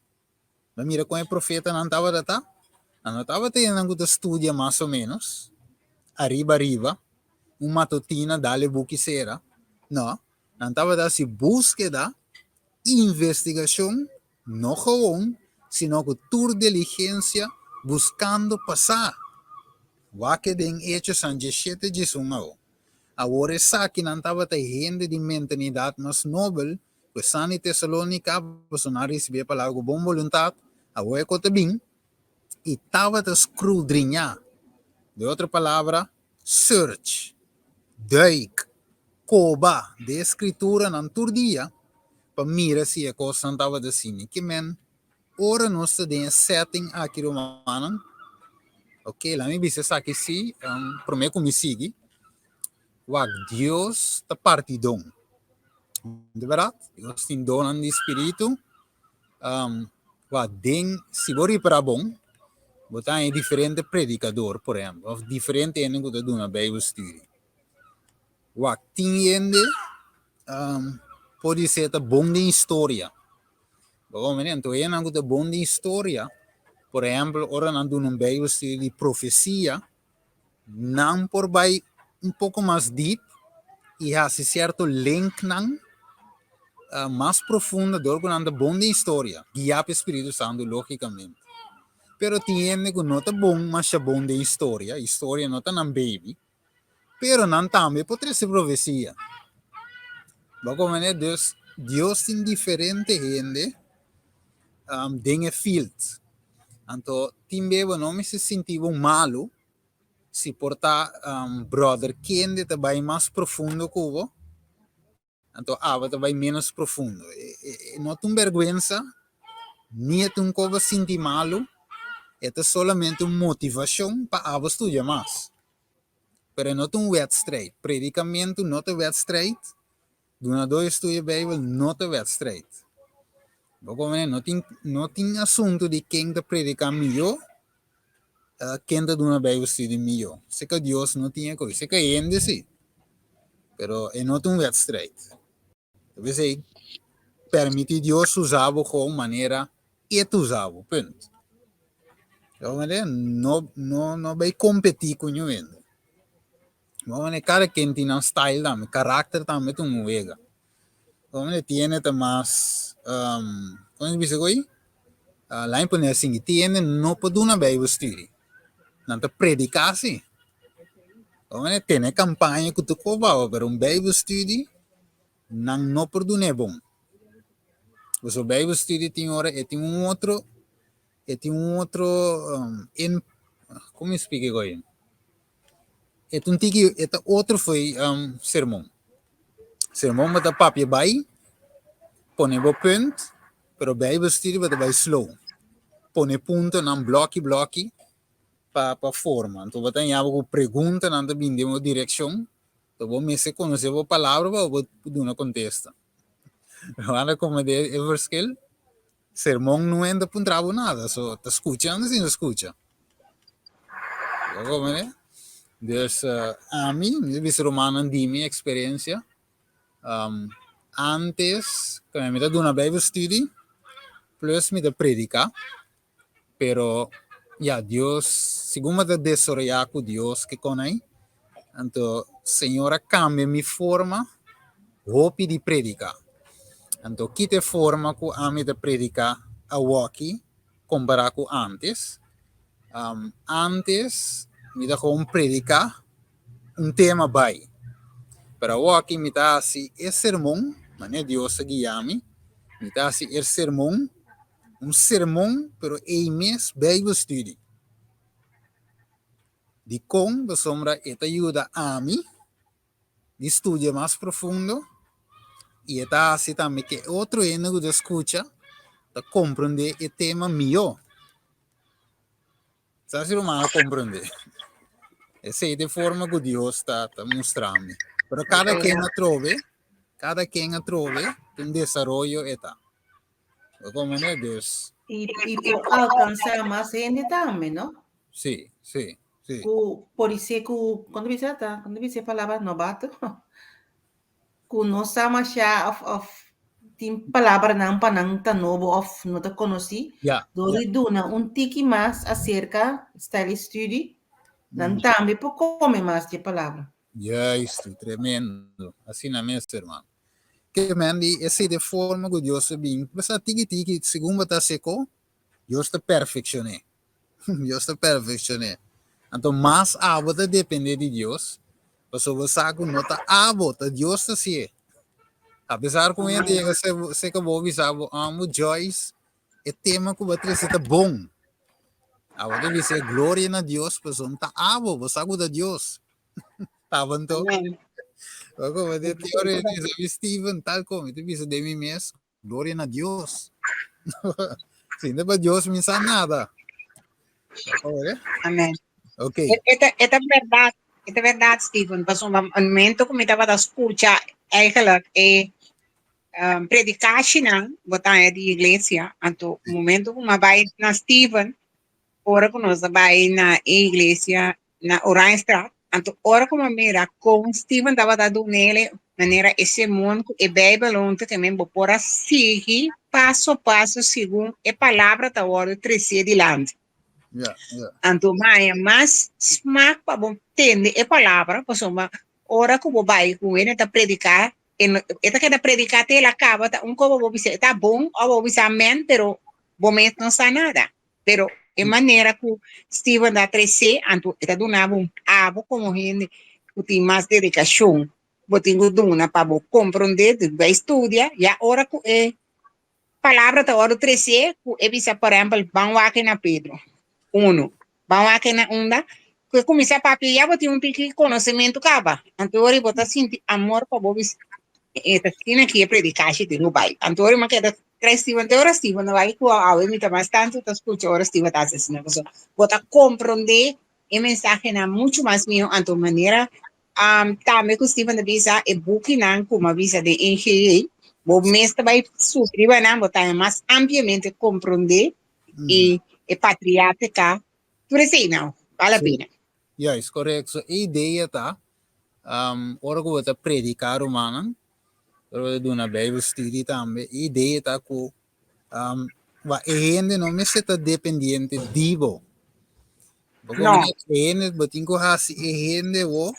Bo mira kon e profetanan tabata ta? Nan no tabata hendenan ku ta studia mas o ménos, ariba ariba, un matutina dal e buki sera. No, nan tabata hasi búskeda, investigashon, no gewoon, sino ku tur diligensia buskando pa sa. Wak e den Echosan diesshete diesun awo. Awor esakinan tabata hende di mentalidat mas nobel ku esnan di Tesalónika, pasobra nan a risibí e palabra ku bon boluntat, awor e ku ta bin i tabata skrudriñá, den otro palabra, search, duik, koba den e skrituranan tur dia pa mira si e kosnan tabata asina. Ke men ora nos ta den e setting aki rumannan, ok, laat mi bisa esaki si, promé ku mi sigui, Wak, Dios ta parti don. Di bèrdat, Dios tin donnan di spiritu. Wak, den, si bo ripará bon, bo ta haña diferente predikador, por ehèmpel, òf diferente hende ku ta duna Bijbelstudie. Wak, tin hende podisé ta bon den historia. Bo komprendé? Anto hendenan ku ta bon den historia, por ehèmpel, ora nan duna un Bijbelstudie di profesia, nan por bai un poko mas deep i hasi sierto linknan mas profundo dor ku nan ta bon den historia, guiá pa e Spiritu Santu lógikamente. Pero tin hende ku no ta bon masha bon den historia, historia no ta nan baby, pero nan tambe por trese profesia. Bo a komprendé? Dus Dios tin diferente hende den e field. Anto tin be bo no mester sinti bo malu si por ta brother kende ta bai mas profundo ku bo, anto abo ta bai menos profundo. E no ta un bergwensa, ni e ta un kos pa sinti malu, e ta solamente un motivashon pa abo studia mas. Pero e no ta un wedstrijd. Predikamentu no ta wedstrijd, Dunadó di studio Beibel no ta wèdstrijd. Bo komprendé? No tin, no tin asuntu di ken ta prediká mihó, ken ta duna Beibel studio mihó. Serka Dios no tin e kos. Serka hende sí, pero e no ta un wèdstrijd. P'esei, permití Dios usa bo kon manera e ta usa bo, punt. Bo komprendé? No, no, no bai kompetí ku niun hende. Bo mane kada ken tin nan style tambe, karakter tambe ta un wega. Bo mane tiene ta mas, kon se bisa koe? Laat mi pone asin, tiene no por duna bijbelstudie, nan ta prediká si. Bo mane tene kampaña ku tur kos baba, pero un bijbelstudie nan no por dun'é bon. Pasobra bijbelstudie tin ora e tin un otro, e tin un otro, kon mi splika koe? E ta un tiki, e ta otro fo'i sermon. Sermon bo ta papia bai, pone bo punt, pero Bijbelstudie bo ta bai slow. Pone puntonan bloki bloki pa pa forma. Anto bo ta haña bo ku preguntanan ta bini den bo direkshon, anto bo mester konosé bo palabra pa bo por duna kontesta. Bo a komprendé e verschil? Sermon no enta puntra bo nada, so ta skucha antes sin skucha. Bo komprende? Dus ami, mi ta bisa rumannan di mi eksperensia, antes ku mi ta duna bijbelstudie plus mi ta prediká, pero ya Dios segun mi ta desaroyá ku Dios ke kon ei, anto Señor a kambia mi forma hopi di prediká. Anto ki ta e forma ku ami ta prediká awoki kompará ku ántes? Ántes mi ta gewoon prediká un tema bai. Pero awoki mi ta hasi e sermon, manera Dios a guia mi, mi ta hasi e sermon, un sermon pero ei mes Bijbelstudie. Dikon? Pasobra e ta yuda ami di studia mas profundo i e ta hasi tambe ku e otro hende ku ta skucha ta komprendé e tema mihó. Sa si ruman a komprendé? Esei ta e forma ku Dios ta ta mustra mi. Pero kada ken atrobe, kada ken atrobe ta un desaroyo e ta. Bo komprendé? Dus. I i por alkansá mas hende tambe, no? Sí, sí, sí. Ku por isé ku, kon ta bisa ta? Kon ta bisa e palabra nobato? Ku no sa mashá òf òf tin palabranan pa nan ta nobo òf no ta konosí. Ya, Dor ya. di duna un tiki mas aserka style studie, nan tambe por kome mas di e palabra. Juist, tremendo. Asina mes, hermano. Ke men di esei ta e forma ku Dios a bin. Basa tiki tiki, segun bo ta seko, Dios ta perfekshoné. Dios ta perfekshoné. Anto mas abo ta dependé di Dios, pasobra bo sa ku no ta abo, ta Dios ta hasié. Apesar ku hende yega seka bo bisa bo, amo Joyce, e tema ku bo a trese ta bon. Abo ta bisa e gloria na Dios, pasobra no ta abo, bo sa ku ta Dios. Taba anto. Amen. Como de teoria di Steven, tal como, mi ta bisa den mi mes, Gloria na Dios. Sin pa Dios mi sa nada. Amen. Ok. Eta, eta verdad, eta verdad, Steven. Paso un momento que mi tabata escucha eigenlijk e um, predicasienan botan di iglesia, anto momento que ma bai na Steven, ora ku nos a bai na e iglesia na Oranjestraat, anto ora ku mi a mira kon Steven tabata dunele manera e sermon ku e Bijbel huntu ke men bo por a sigui paso paso segun e palabra ta wòrdu tresé dilanti. Ja, ja. Anto mi haña mas smak pa bo tende e palabra pasobra ora ku bo bai ku hende ta prediká e no e ta keda prediká te el a kaba ta un koba bo bisa e ta bon òf bo bisa amèn pero bo mes no sa nada. Pero e manera ku Steven ta tresé, anto e ta duna bo abo komo hende ku tin mas dedikashon, bo tin ku duna pa bo komprondé, di bai studia, ya ora ku e palabra ta wòrdu tresé, ku e bisa por ehèmpel, ban wak na Pedro uno, ban wak na unda, ku e kuminsá papia ya bo tin un tiki konosementu kaba, anto ora bo ta sinti amor pa bo bisa e ta asina ki e predikashi tin ku bai, anto ora mi a keda Trae Steven te ora Steven no bai ku awe mi ta mas tantu ta skucha ora Steven ta hasi asina pasobra bo ta komprondé e mensahenan muchu mas mihó anto manera tambe ku Steven ta bisa e bukinan ku mi a bisa den NGA bo mes ta bai sufri riba nan bo ta mas ampliamente komprondé i e patriarka tur eseinan bal la pena. Juist, korekto. So e idea ta ora ku bo ta prediká rumannan Pero bo ta duna Bijbelstudie tambe. E idea ta ku um, wa e hende no mester ta dependiente di bo. Bo No. komprende? E hende, bo tin ku hasi e hende bo,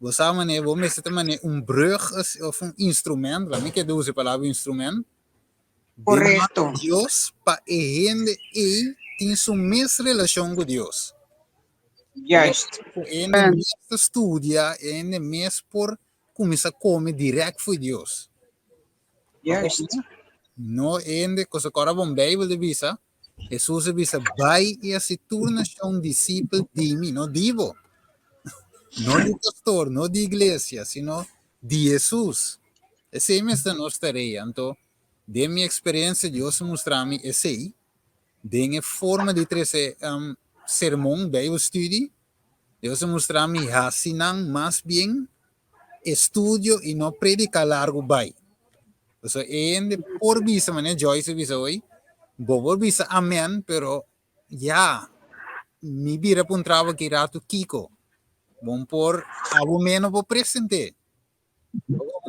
bo sa manera, bo mester ta manera un brug as- of un instrument, laat mi keda usa e palabra instrument, den man Correcto. di Dios pa e hende ei tin su mes relashon ku Dios. Juist. Ku e hende mes ta studia, e hende mes por kuminsá kome dirèkt fo'i Dios. Juist. No hende, kosa ku ora bon Beibel ta bisa, Hesus a bisa, bai i hasi tur nashon disipel di mi, no di bo, no di pastor, no di iglesia, sino di Hesus. Esei mester nos tarea. Anto, den mi eksperensia, Dios a mustra mi esei den e forma di trese sermon, Bijbelstudie, Dios a mustra mi hasi nan mas bien estudio i no prediká largu bai. Pasobra e hende por bisa, manera Joyce a bisa hoy, bo por bisa amen, pero ya, mi bira puntra bo ki ratu kiko. Bon por, abo mes no por present'é.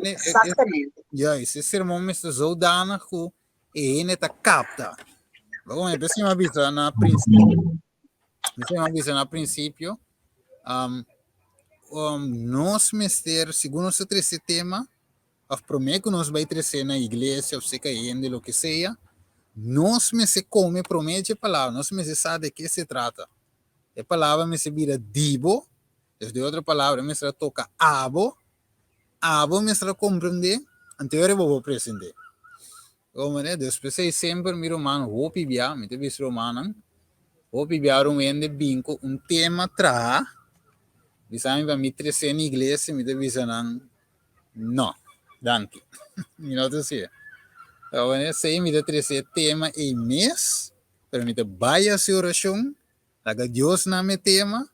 Exactamente. Juist, e sermon mester zodanig ku e hende ta kapta. Bo mi a bisa na prinsipio, mi a bisa na prinsipio, um, um, nos mester, segun nos ta trese tema, òf promé ku nos bai tresé na iglesia òf seka hende loke sea, nos mester kome promé dje palabra, nos mester sa de ke se trata. E palabra mester bira di bo, dus den otro palabra e mester a toka abo, abo mester a komprendé, anto e ora bo por present'é. Komprendé? Dus p'esei semper mi ruman hopi bia, mi ta bisa rumannan, hopi bia ora un hende bin ku un tema traha, bisa mi pa mi tres'é na iglesia, mi ta bisa nan, No, danki. Mi no ta hasié. Awor, esei mi ta trese e tema ei mes, pero mi ta bai hasi orashon, laga Dios na mi tema,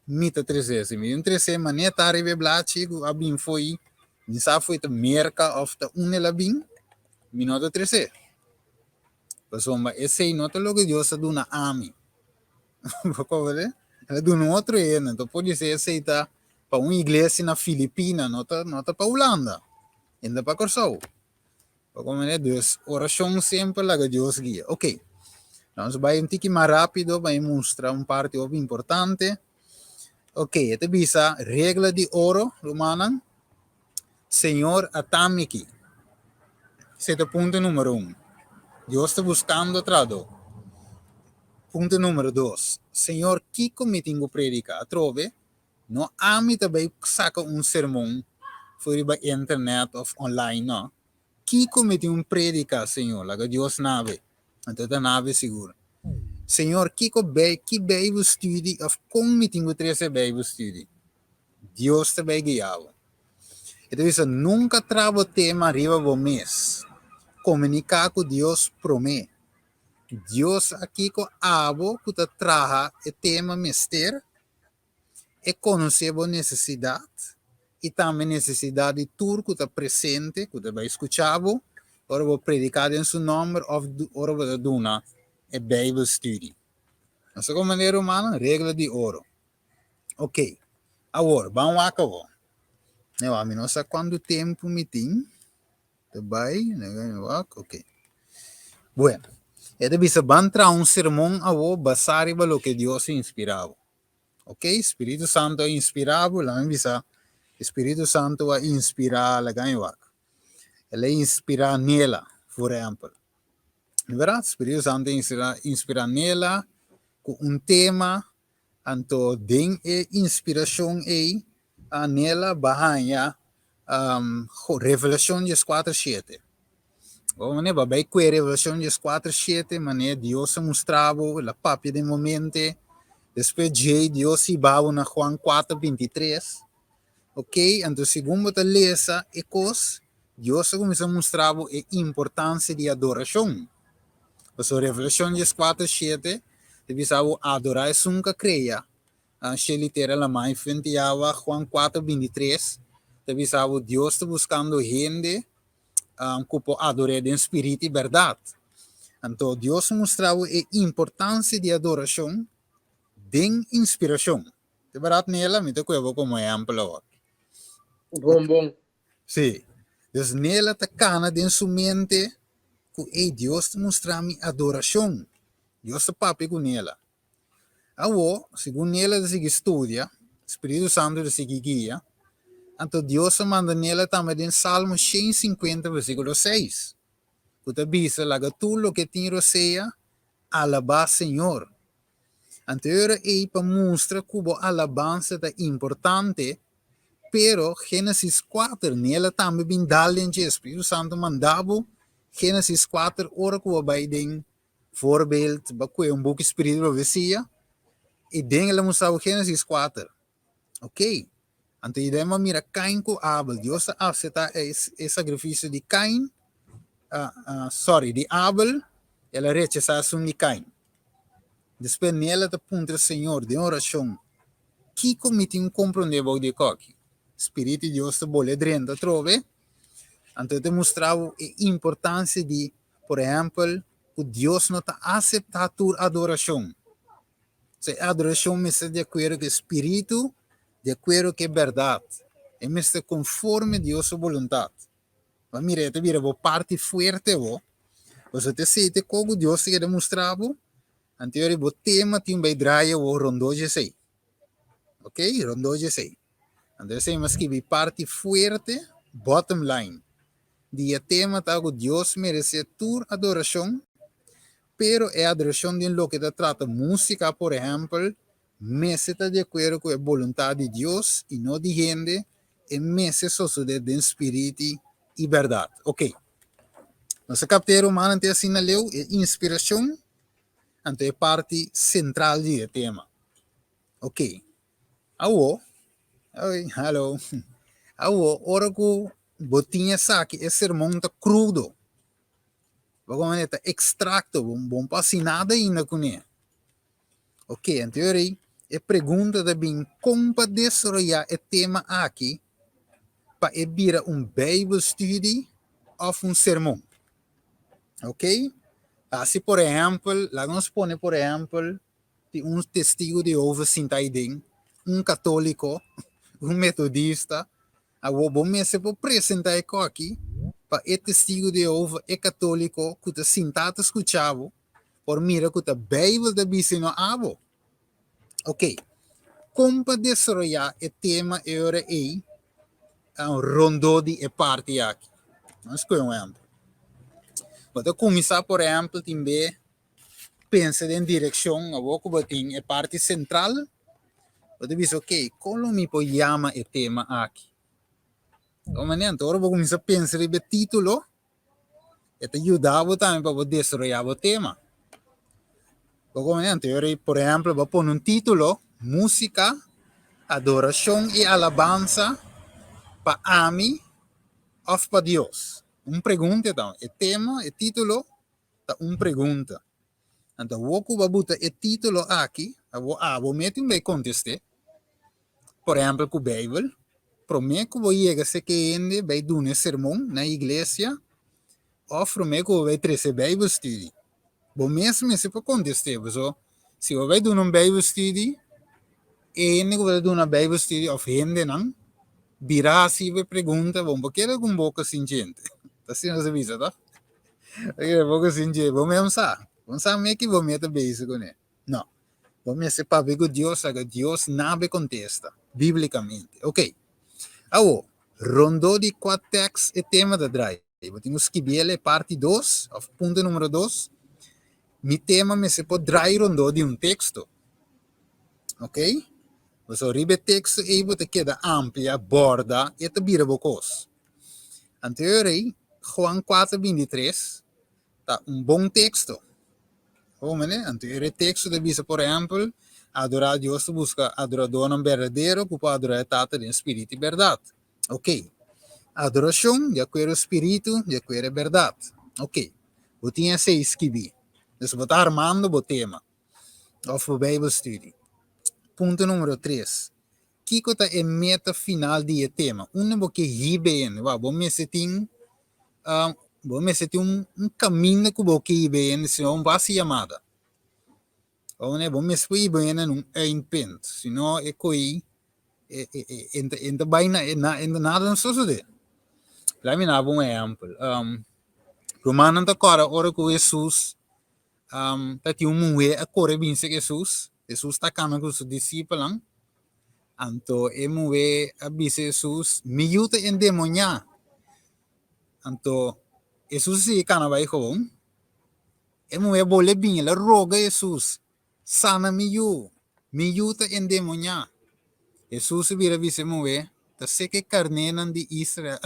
mi ta trese. Si mi bin trese manera ta riba e blachi ku a bin fo'i, mi sa fo'i ta Merka òf ta unda el a bin, mi no ta trese. Pasobra esei no ta loke Dios a duna ami. Bo komprende? El a duna un otro hende. Enton podisé esei ta pa un iglesia na Filipina, no ta no ta pa Hulanda, e ta pa Kòrsou. Bo komprende? Dus orashon semper laga Dios guia. Ok, nos bai un tiki mas rápido pa mi mustra un parti hopi importante. Ok, e ta bisa regla di oro, rumannan. Señor a ta mi aki. Esei ta punto numero un. Dios ta buskando trahadó. Punto numero dos, Señor kiko mi tin ku prediká? Atrobe, no ami ta bai saka un sermon for riba internet òf online, no. Kiko mi tin un prediká, Señor? Laga Dios nabe. Anto ta nabe sigur. Señor, kiko bei, ki Bijbelstudie òf kon mi tin ku trese Bijbelstudie? Dios ta bai guia bo. E ta bisa, Nunka tra bo tema riba bo mes. Komuniká ku Dios promé. Dios a kiko abo ku ta traha e tema mester. E konosé bo nesesidat i tambe nesesidat di tur ku ta presente, ku ta bai skucha bo ora bo prediká den su nòmber òf ora bo ta duna e Bijbelstudie. Nos ta komprendé, rumannan? Regla di oro. Ok, awor ban wak awor. Ewa, mi no sa kuantu tempu mi tin. Ta bai, wak, ok. Bueno, e ta bisa ban traha un sermon awor basá riba loke Dios a inspirá bo. Ok, Spiritu Santu a inspirá bo, laga mi bisa, Spiritu Santu a inspirá, laga mi wak. El a inspirá Nela, por ehèmpel. Bèrdat? Spiritu Santu a inspirá, inspirá Nela ku un tema. Anto den e inspirashon ei Anela ba haña Revelashon dieskuater shete. Bo manera ba bai kue Revelashon dieskuater shete manera Dios a mustra bo, el a papia den bo mente. Despues djei Dios hiba bo na Juan kuater bintitres. Ok, anto segun bo ta lesa e kos, Dios a kuminsá mustra bo e importansia di adorashon. Pasobra Revelashon dieskuater shete ta bisa bo adorá esun ku a krea shelu i tera, laman i fuente di awa. Juan kuater bintitres ta bisa bo Dios ta buskando hende ku por ador'é den spiritu i bèrdat. Anto Dios a mustra bo e importansia di adorashon den inspirashon. Te bèrdat Nela? Mi ta kue bo komo ehèmpel awor. Bon bon. Sí. Dus Nela ta kana den su mente ku ey Dios ta mustra mi adorashon. Dios ta papia ku Nela. Awo, segun Nela ta sigui studia, Spiritu Santu ta sigui guia, anto Dios a manda Nela tambe den Salmo 150 versíkulo 6, ku ta bisa, Laga tur loke tin rosea alabá Señor. Anto e ora ei pa mustra ku bo alabansa ta importante, pero Génesis kuater, Nela tambe bin dal den dje, Spiritu Santu manda bo Génesis kuater ora ku bo bai den voorbeeld, bo a kue un buki Spiritu di Profesia, i den el a mustra bo Génesis kuater. Ok, anto i den bo a mira Kain ku Abel, Dios a aseptá e e sakrifisio di Kain, sorry, di Abel, el a rechasá esun di Kain. Despues Nela ta puntra Señor den orashon, Kiko mi tin ku komprondé bou di e koki? Spiritu di Dios ta bole drenta atrobe, anto e ta mustra bo e importansia di, por ehèmpel, ku Dios no ta aseptá tur adorashon. So e adorashon mester di akuerdo ku e spiritu, di akuerdo ku e bèrdat. E mester konforme Dios su boluntat. Bo a mira e ta bira bo parti fuerte bo. Pasobra te esei te koku Dios ta keda mustra bo, anto yori bo tema tin bai draia bo rondó dje esei. Ok, rondó dje esei. Anto esei mi a skibi parti fuerte, bottom line. Di e tema ta ku Dios meresé tur adorashon, pero e adorashon den loke ta trata músika, por ehèmpel, mester ta di akuerdo ku e boluntat di Dios i no di hende, e mester sosodé den spiritu i bèrdat. Oké. Nos a kapta e rumannan te asina leu e inspirashon anto e parti sentral di e tema. Oké. Awo, oi, hallo. Awo, ora ku bo tin esaki, e sermon ta krudo. Bo komo ta ekstrakto, bo bo no hasi nada ainda kuné. Oké, anto yori e pregunta ta bin kon pa desaroyá e tema aki pa e bira un Bijbelstudie òf un sermon. Oké? Hasi por ehèmpel, laga nos pone por ehèmpel di un Testigu di Jehova sinta aiden, un katóliko, un metodista, awor bo mester por presentá e kòki pa e Testigu di Jehova, e katóliko ku ta sintá ta skuchá bo, por mira ku ta Beibel ta bisa i no abo. Oké, kon pa desaroyá e tema e ora ei rondó di e parti aki? Nos skohe un ehèmpel. Bo ta kuminsá por ehèmpel tin be pensa den direkshon awor ku bo tin e parti sentral, bo ta bisa oké, kon lo mi por yama e tema aki? Bo manera, anto ora bo kuminsá pensa riba e título, e ta yuda bo tambe pa bo desaroyá bo tema. Bo komo anto ora por ehèmpel bo pone un título, Músika, Adorashon i Alabansa pa Ami òf pa Dios? Un pregunta ta, e tema, e título ta un pregunta. Anto awor ku bo a buta e título aki, awor abo mete un bay kontest'é. Por ehèmpel ku Beibel, promé ku bo yega seke hende bay duna e sermon na iglesia òf promé ku bo bay trese Beibelstudie. Bo mes mester por kontest'é, pasobra si bo bay duna un Beibelstudie, e hende ku bo ta duna Beibelstudie òf hendenan bira hasi bo e pregunta, bo no por keda ku un boka sin djente. Ta asina nos ta bisa, tòg? Oye, bo sin dje, bo mes sa. Bo sa me ki bo mes ta bezig kuné. No. Bo mester papia ku Dios, saca Dios nabe kontesta, bíblikamente. Ok. Awo, rondó di kua tèks e tema ta drai? Bo tin ku skibiel e parti dos, òf punto número dos. Mi tema mester por drai rondó di un teksto. Ok? Pasobra riba e teksto ei bo ta keda amplia, bòrda, e ta bira bo kos. Anterior ei, Juan 4:23 ta un bon teksto. Ho mene? Anterior e teksto ta bisa, por ehèmpel, adorá Dios ta buska adoradónan berdadero ku por adorá e Tata den spiritu i bèrdat. Oké. Adorashon di akuerdo spiritu, di akuerdo e bèrdat. Oké. Bo tin esei skibí. Dus bo ta armando bo tema òf bo Bijbelstudie. Punto número tres. Kiko ta e meta final di e tema? Unda bo ke hiba e hende? Wou, bo mester tin, bo mester tin un, un kaminda ku bo ke hiba e hende, sino bo no hasi yamada. Bo bo mester por hiba e hende na un eindpunt, sino e ko'i e, e, e, e, e, e ta bai na, na, e nada no sosodé. Laat mi daba un ehèmpel. Rumannan ta kòrda ora ku Hesus ta tin un muhé a kore bin serka Hesus, Hesus ta kana ku su disipelnan, anto e muhé a bisa Hesus, Mi yu ta endemoniá. Anto Hesus a sigui kana bai gewoon. E muhé a bolbe bin, el a roga Hesus, Sana mi yu, mi yu ta endemoniá. Hesus a bira bisa e muhé, Ta seka e karnénan di Israel,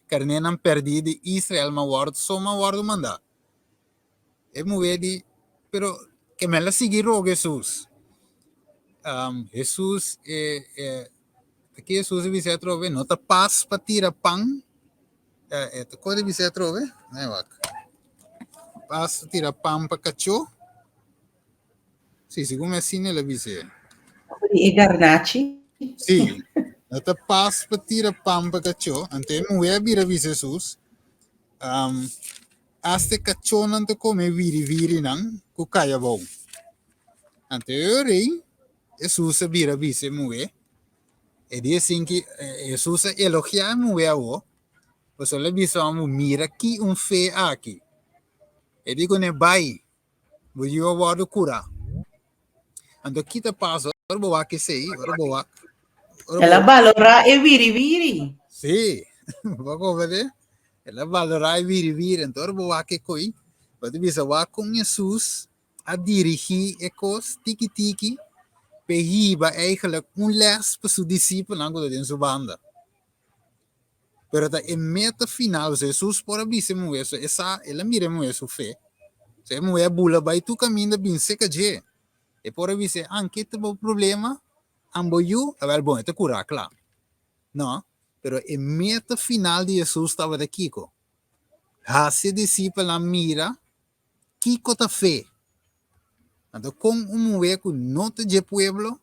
karnénan pèrdí di Israel m'a wòrdu, so m'a wòrdu mandá. E muhé di, pero ke mel a sigui roga Hesus. Hesus e e aki Hesus a bisa atrobe, no ta pas pa tira pan, e ta kos a bisa atrobe? Nei wak. Pas pa tira pan pa kachó. Si, segun asina el a bis'é. Di e garnachi. Si, no ta pas pa tira pan pa kachó. Anto e muhé a bira bisa Hesus, Asta e kachónan ta kome wiri-wirinan ku kai abou. Anto e ora ei, Hesus a bira bisa e muhé, e di asin ki Hesus a elogiá e muhé awor, pasobra el a bisa amo, Mira ki un fe aki! E di kuné, Bai, bo yu a wòrdu kurá. Anto ki ta pasa ora bo wak esei, ora bo wak, ora El a bo balorá e wiri-wiri. Sí, bo a komprendé? El a balorá e wiriwiri. Anto ora bo wak e koi, bo ta bisa wak kon Hesus a dirigí e kos tiki tiki p'e hiba eigenlijk un lès pa su disipelnan ku ta den su banda. Pero ta e meta final, pasobra Hesus por a bisa e muhé, so e sa, el a mira e muhé su fe. So e muhé a bula bai tur kaminda bin seka dje. E por a bis'é, Anke ta bo problema? Ambo yu? Awel bon, e ta kurá kla. No, pero e meta final di Hesus tabata kiko? Hasi e disipelnan mira kiko ta fe. Anto kon un muhé ku no ta dje pueblo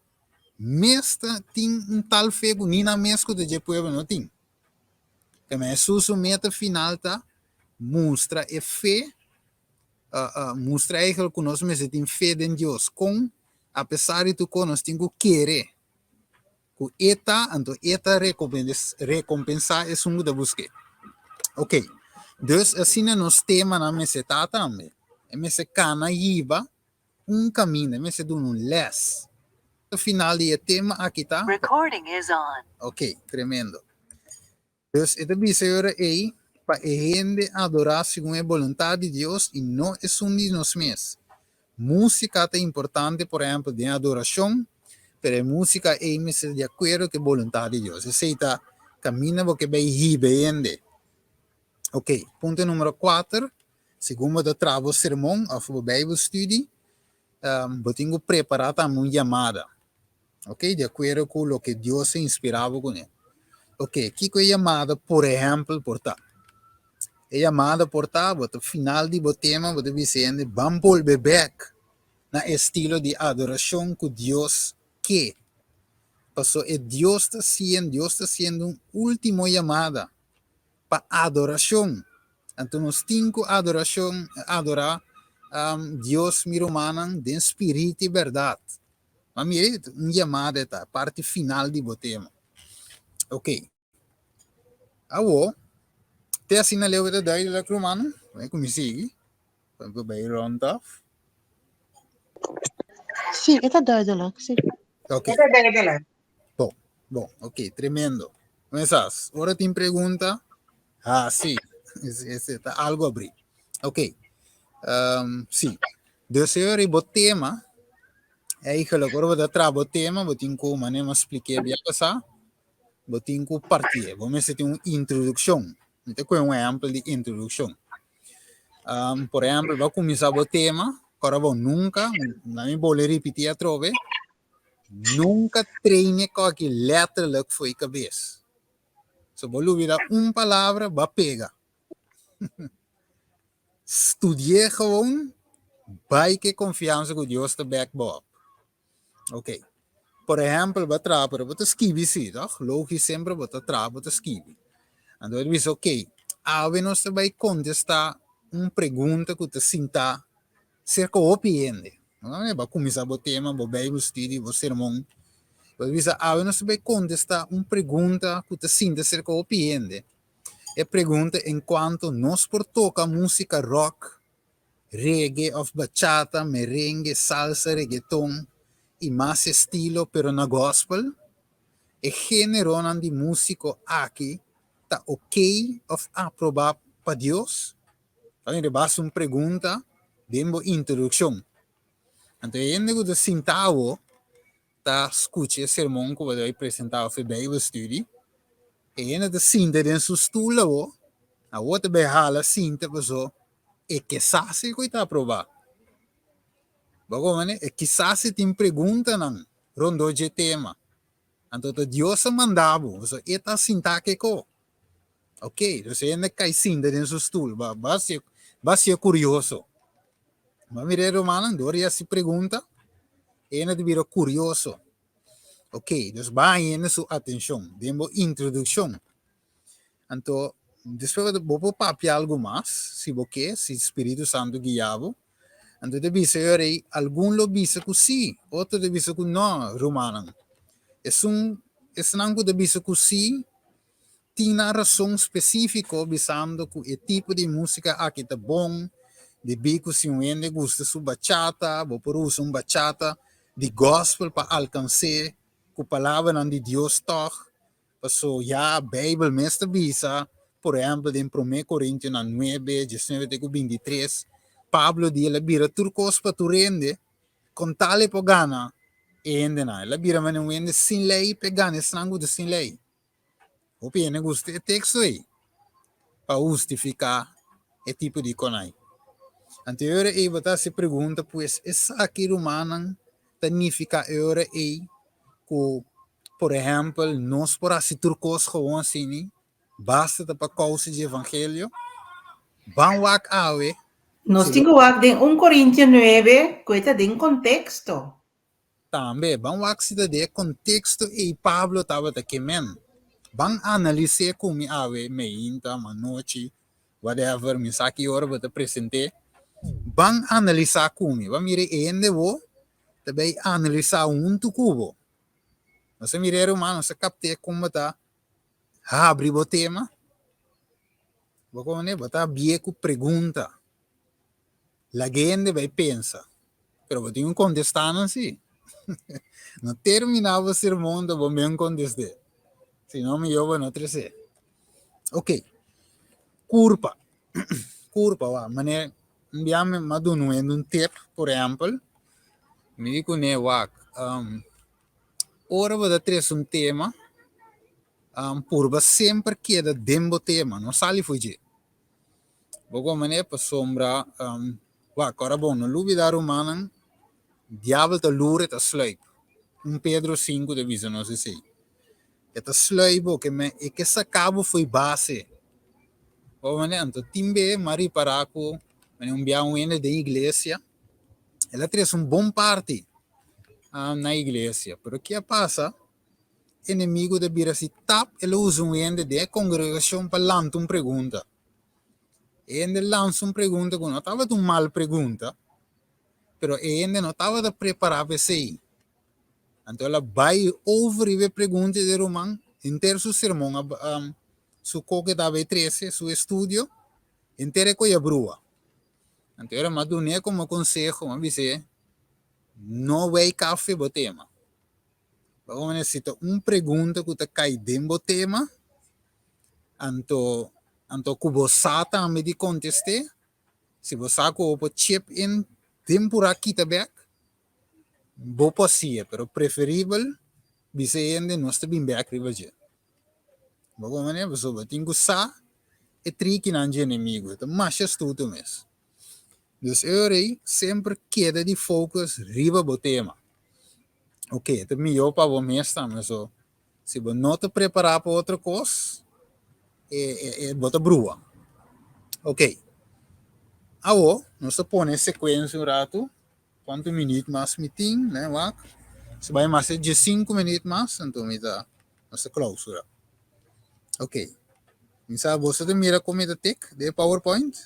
mes ta tin un tal fe ku ni nan mes ku ta dje pueblo no tin? Keme Hesus su meta final ta mustra e fe, mustra eigenlijk ku nos mester tin fe den Dios. Kon apesar di tur kos nos tin ku kere ku e ta, anto e ta rekompensá esun ku ta busk'é. Ok, dus asina nos temanan mester ta tambe. E mester kana hiba un kaminda, e mester duna un lès. Final di e tema aki ta. Recording is on. Ok, tremendo. Dus e ta bisa e ora ei pa e hende adorá segun e boluntat di Dios i no esun di nos mes. Músika ta importante, por ehèmpel, den adorashon, pero e músika ei mester di akuerdo ku e boluntat di Dios. Esei ta kaminda bo ke bai hiba e hende. Oké, punto número kuater, segun bo ta traha bo sermon òf bo Bijbelstudie, bo tin ku prepará tambe un yamada. Ok, di akuerdo ku loke Dios a inspirá bo kuné. Ok, kiko e yamada por ehèmpel por ta? E yamada por ta, bo ta final di bo tema bo ta bisa e hende ban bolbe bèk na e estilo di adorashon ku Dios ke. Paso e Dios ta hasiendo, Dios ta hasiendo un último yamada pa adorashon. Anto nos tin ku adorashon, adorá Dios mi rumannan den spiritu i bèrdat. Ma mira, un yamada e ta, parti final di bo tema. Ok. Awo, te asina leu e ta duidelijk, rumannan? Bai ku mi sigui. Bai ku bai rond af. Sí, e ta duidelijk, sí. Ok. E ta duidelijk. Bon, bon, ok, tremendo. Mesas, ora tin pregunta, ah, sí, ese ta algo abrí. Ok, sí. Dus e ora bo tema, eigenlijk ora bo ta traha bo tema, bo tin ku, manera mi a spliké bia pasá, bo tin ku partié. Bo mester tin un introdukshon. Mi ta kohe un ehèmpel di introdukshon. Por ehèmpel, bo a kuminsá bo tema, kòrda bo nunka, na mi bolbe ripití atrobe, nunka train e kòki letterlijk fo'i kabes. So bo lubida un palabra, bo a pega. Studi'é gewoon, bai ku e konfiansa ku Dios ta bèk bo op. Ok. Por ehèmpel, bo a traha, pero bo ta skibi sí, tòg? Logis semper bo ta traha, bo ta skibi. Anto bo ta bisa, ok, awe nos ta bai kontestá un pregunta ku ta sintá serka hopi hende. Bo a kuminsá bo tema, bo Bijbelstudie, bo sermon. Bo ta bisa, awe nos ta bai kontestá un pregunta ku ta sinta serka hopi hende. E pregunta en cuanto nos por toca musica rock, reggae of bachata, merengue, salsa, reggaeton y mas estilo pero na gospel? E generonan di musico aki ta ok of aproba pa Dios? Ta mira basta un pregunta den bo introduccion. Anto e hende cu ta sinta awo ta skucha e sermon ku bo ta bai presentá òf e Bijbelstudie, e hende ta sinta den su stul awo, awo ta bai hala sinta paso e ke sa si ku e ta aprobá. Bo komprende? E kisas e tin preguntanan rondó dje tema. Anto ta Dios a manda bo, paso e ta sintá kiko. Ok, dus e hende kai sinta den su stul, ba ba hasié ba hasié kurioso. Bo a mira e rumannan, dor di hasi pregunta, e hende ta bira kurioso. Ok, dus ba haña hende su atenshon den bo introdukshon. Anto, despues bo por papia algu mas, si bo ke, si Spiritu Santu guia bo. Anto ta bisa e ora ei, algun lo bisa ku sí, otro ta bisa ku nò, rumannan. Esun, esnan ku ta bisa ku sí, tin nan rason spesífiko bisando ku e tipo di músika aki ta bon, debí ku si un hende gusta su bachata, bo por usa un bachata di gòspel pa alkans'é ku palabranan di Dios tòg, paso ya Beibel mes ta bisa. Por ehèmpel, den Promé Korintionan nuebe, diesnuebe te ku bintitres, Pablo di el a bira tur kos pa tur hende, kon tal e por gana e hendenan. El a bira manera un hende sin lei pa e gana esnan ku ta sin lei. Hopi hende gusta e teksto ei pa hustifiká e tipo di konai. Anto e ora ei bo ta hasi pregunta, pues esaki rumannan ta nifiká e ora ei ku, por ehèmpel, nos por hasi tur kos gewoon asina, basta ta pa kousa di evangelio? Ban wak awe. Nos tin ku wak den un Korintio nuebe ku e ta den konteksto. Tambe, ban wak si ta den e konteksto ei Pablo tabata ke men. Ban analis'é ku mi awe, meinta, manochi, whatever, mi sa ki ora bo ta present'é. Ban analisá ku mi. Ban mira e hende bo ta bay analisá huntu ku bo. Nos a mira e ruman, nos a kapt'é kon bo ta habri bo tema. Bo kono bo ta habié ku pregunta. Laga e hende bay pensa. Pero bo tin ku kontestá nan sí. No terminá bo sermon ta bo men kontest'é. Si no mihó bo no tres'é. Ok. Kurpa. Kurpa wak. Manera Un bia mi a duna un hende un tip, por ehèmpel, mi di kuné, Wak, ora bo ta trese un tema, purba semper keda den bo tema, no sali for dje. Bo komo manera pasobra, wak, ora bo no lubida rumannan, diabel ta lura, e ta sluip. Un Pedro sinku ta bisa nos esei. E ta sluip bo ke men e ke saka bo fo'i base. Bo manera anto tin be m'a ripará ku manera un bia un hende den iglesia el a trese un bon parti na iglesia pero ke a pasa enemigo ta bira si tap el a usa un hende den e kongregashon pa lanta un pregunta. E hende lansa un pregunta ku no tabata un mal pregunta pero e hende no tabata prepará pa esei. Anto el a bai over riba e pregunta di e ruman, henter su sermon a su koke tabata e trese, su estudio, henter e koe a brua. Anto e ruman a dun'é komo konseho, a bis'é, No wei kafe bo tema. Bo nesita un pregunta ku ta kai den bo tema, anto anto ku bo sa tambe di kontest'é, si bo sa ku bo por chip in den purá kita bèk, Bo por haci'e, pero preferibel bisa e hende nos ta bin bek riba dje. Bo comprende? Pasobra bo tin cu sa e trikinan dje enemigo, e ta masha astuto mes. Dus e ora ei semper keda di focus riba bo tema. Ok, e ta miyo pa bo mes tambe, so si bo no ta prepara pa otro cos, e e bo ta brua. Ok, awo nos ta pone secuencia un rato. Cuanto minuut mas mi tin? Len wak. Si bai mas de diescinco minuut mas, anto mi ta nos ta clausura. Ok. Mi sa boso ta mira con mi ta tik den PowerPoint?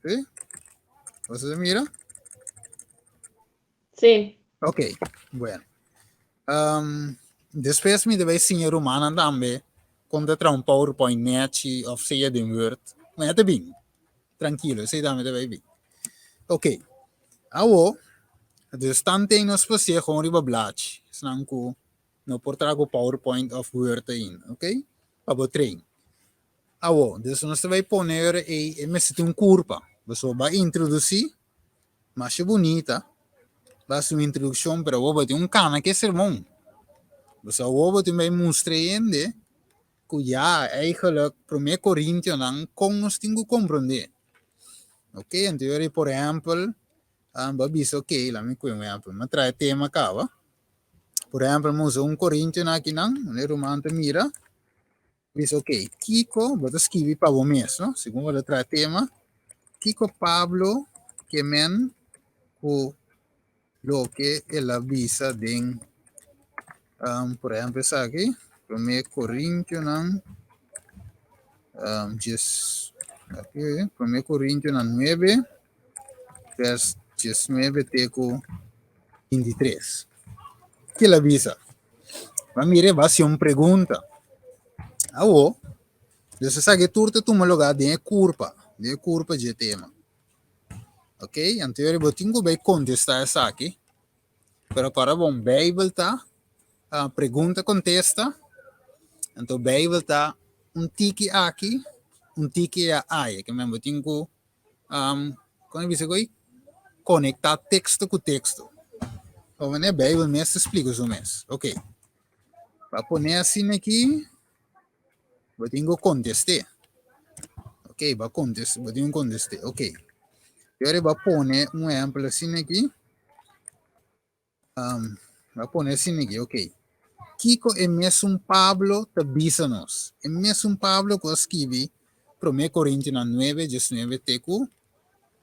Si? Boso ta mira? Sí. Ok, bueno. Um, despues mi ta bai siña rumannan tambe con ta traha un PowerPoint nechi of sea den Word. Ma ya ta bin. Trankilo, esei tambe ta bai bin. Ok, awo, dus tanten nos pas'é gewoon riba blachi, esnan ku no por traha ku PowerPoint of Word ainda, ok? Pa bo train. Awo, dus nos ta bai pone ora ei e mester tin un kurpa, pasobra bo a introdusí masha bunita, bo a hasi un introdukshon, pero awor bo tin un kana ku e sermon. Pasobra awor bo tin bai mustra e hende ku ya eigenlijk Promé Korintionan kon nos tin ku komprondé. Ok, anto yo por ehèmpel, bo a bisa ok, laat mi kohe un ehèmpel, mi a traha e tema kaba. Por ehèmpel, mi usa un Korintionan akinan, un e ruman ta mira, bisa ok, kiko bo ta skibi pa bo mes, no? Segun bo ta traha e tema, kiko Pablo ke men ku loke el a bisa den, um, por ehempel esaki, Promé Korintionan, um, djes, aki, Promé Korintionan 9, vers 19 te ku 23. Ke el a bisa? Ba mira, ba hasi un pregunta. Awo, dus esaki tur ta tuma lugá den e kurpa, den e kurpa dje tema. Ok, anto yori bo tin ku bai kontestá esaki, pero kòrda bon, Beibel ta pregunta kontesta, anto Beibel ta. Un tiki aki, un tiki aya. Ke men bo tin ku um, kon e bisa ku ei? Konektá teksto ku teksto. Of ne Bijbel mes ta splika su mes. Ok. Pa pone asina aki, bo tin ku kontest'é. Ok, bo a kontest'é, bo tin ku kontest'é. Ok. I ora bo a pone un ehèmpel asina aki, Um, a pone asina aki, ok. Kiko e mesun Pablo ta bisa nos? E mesun Pablo ku a skibi Promé Korintionan 9, 19 te ku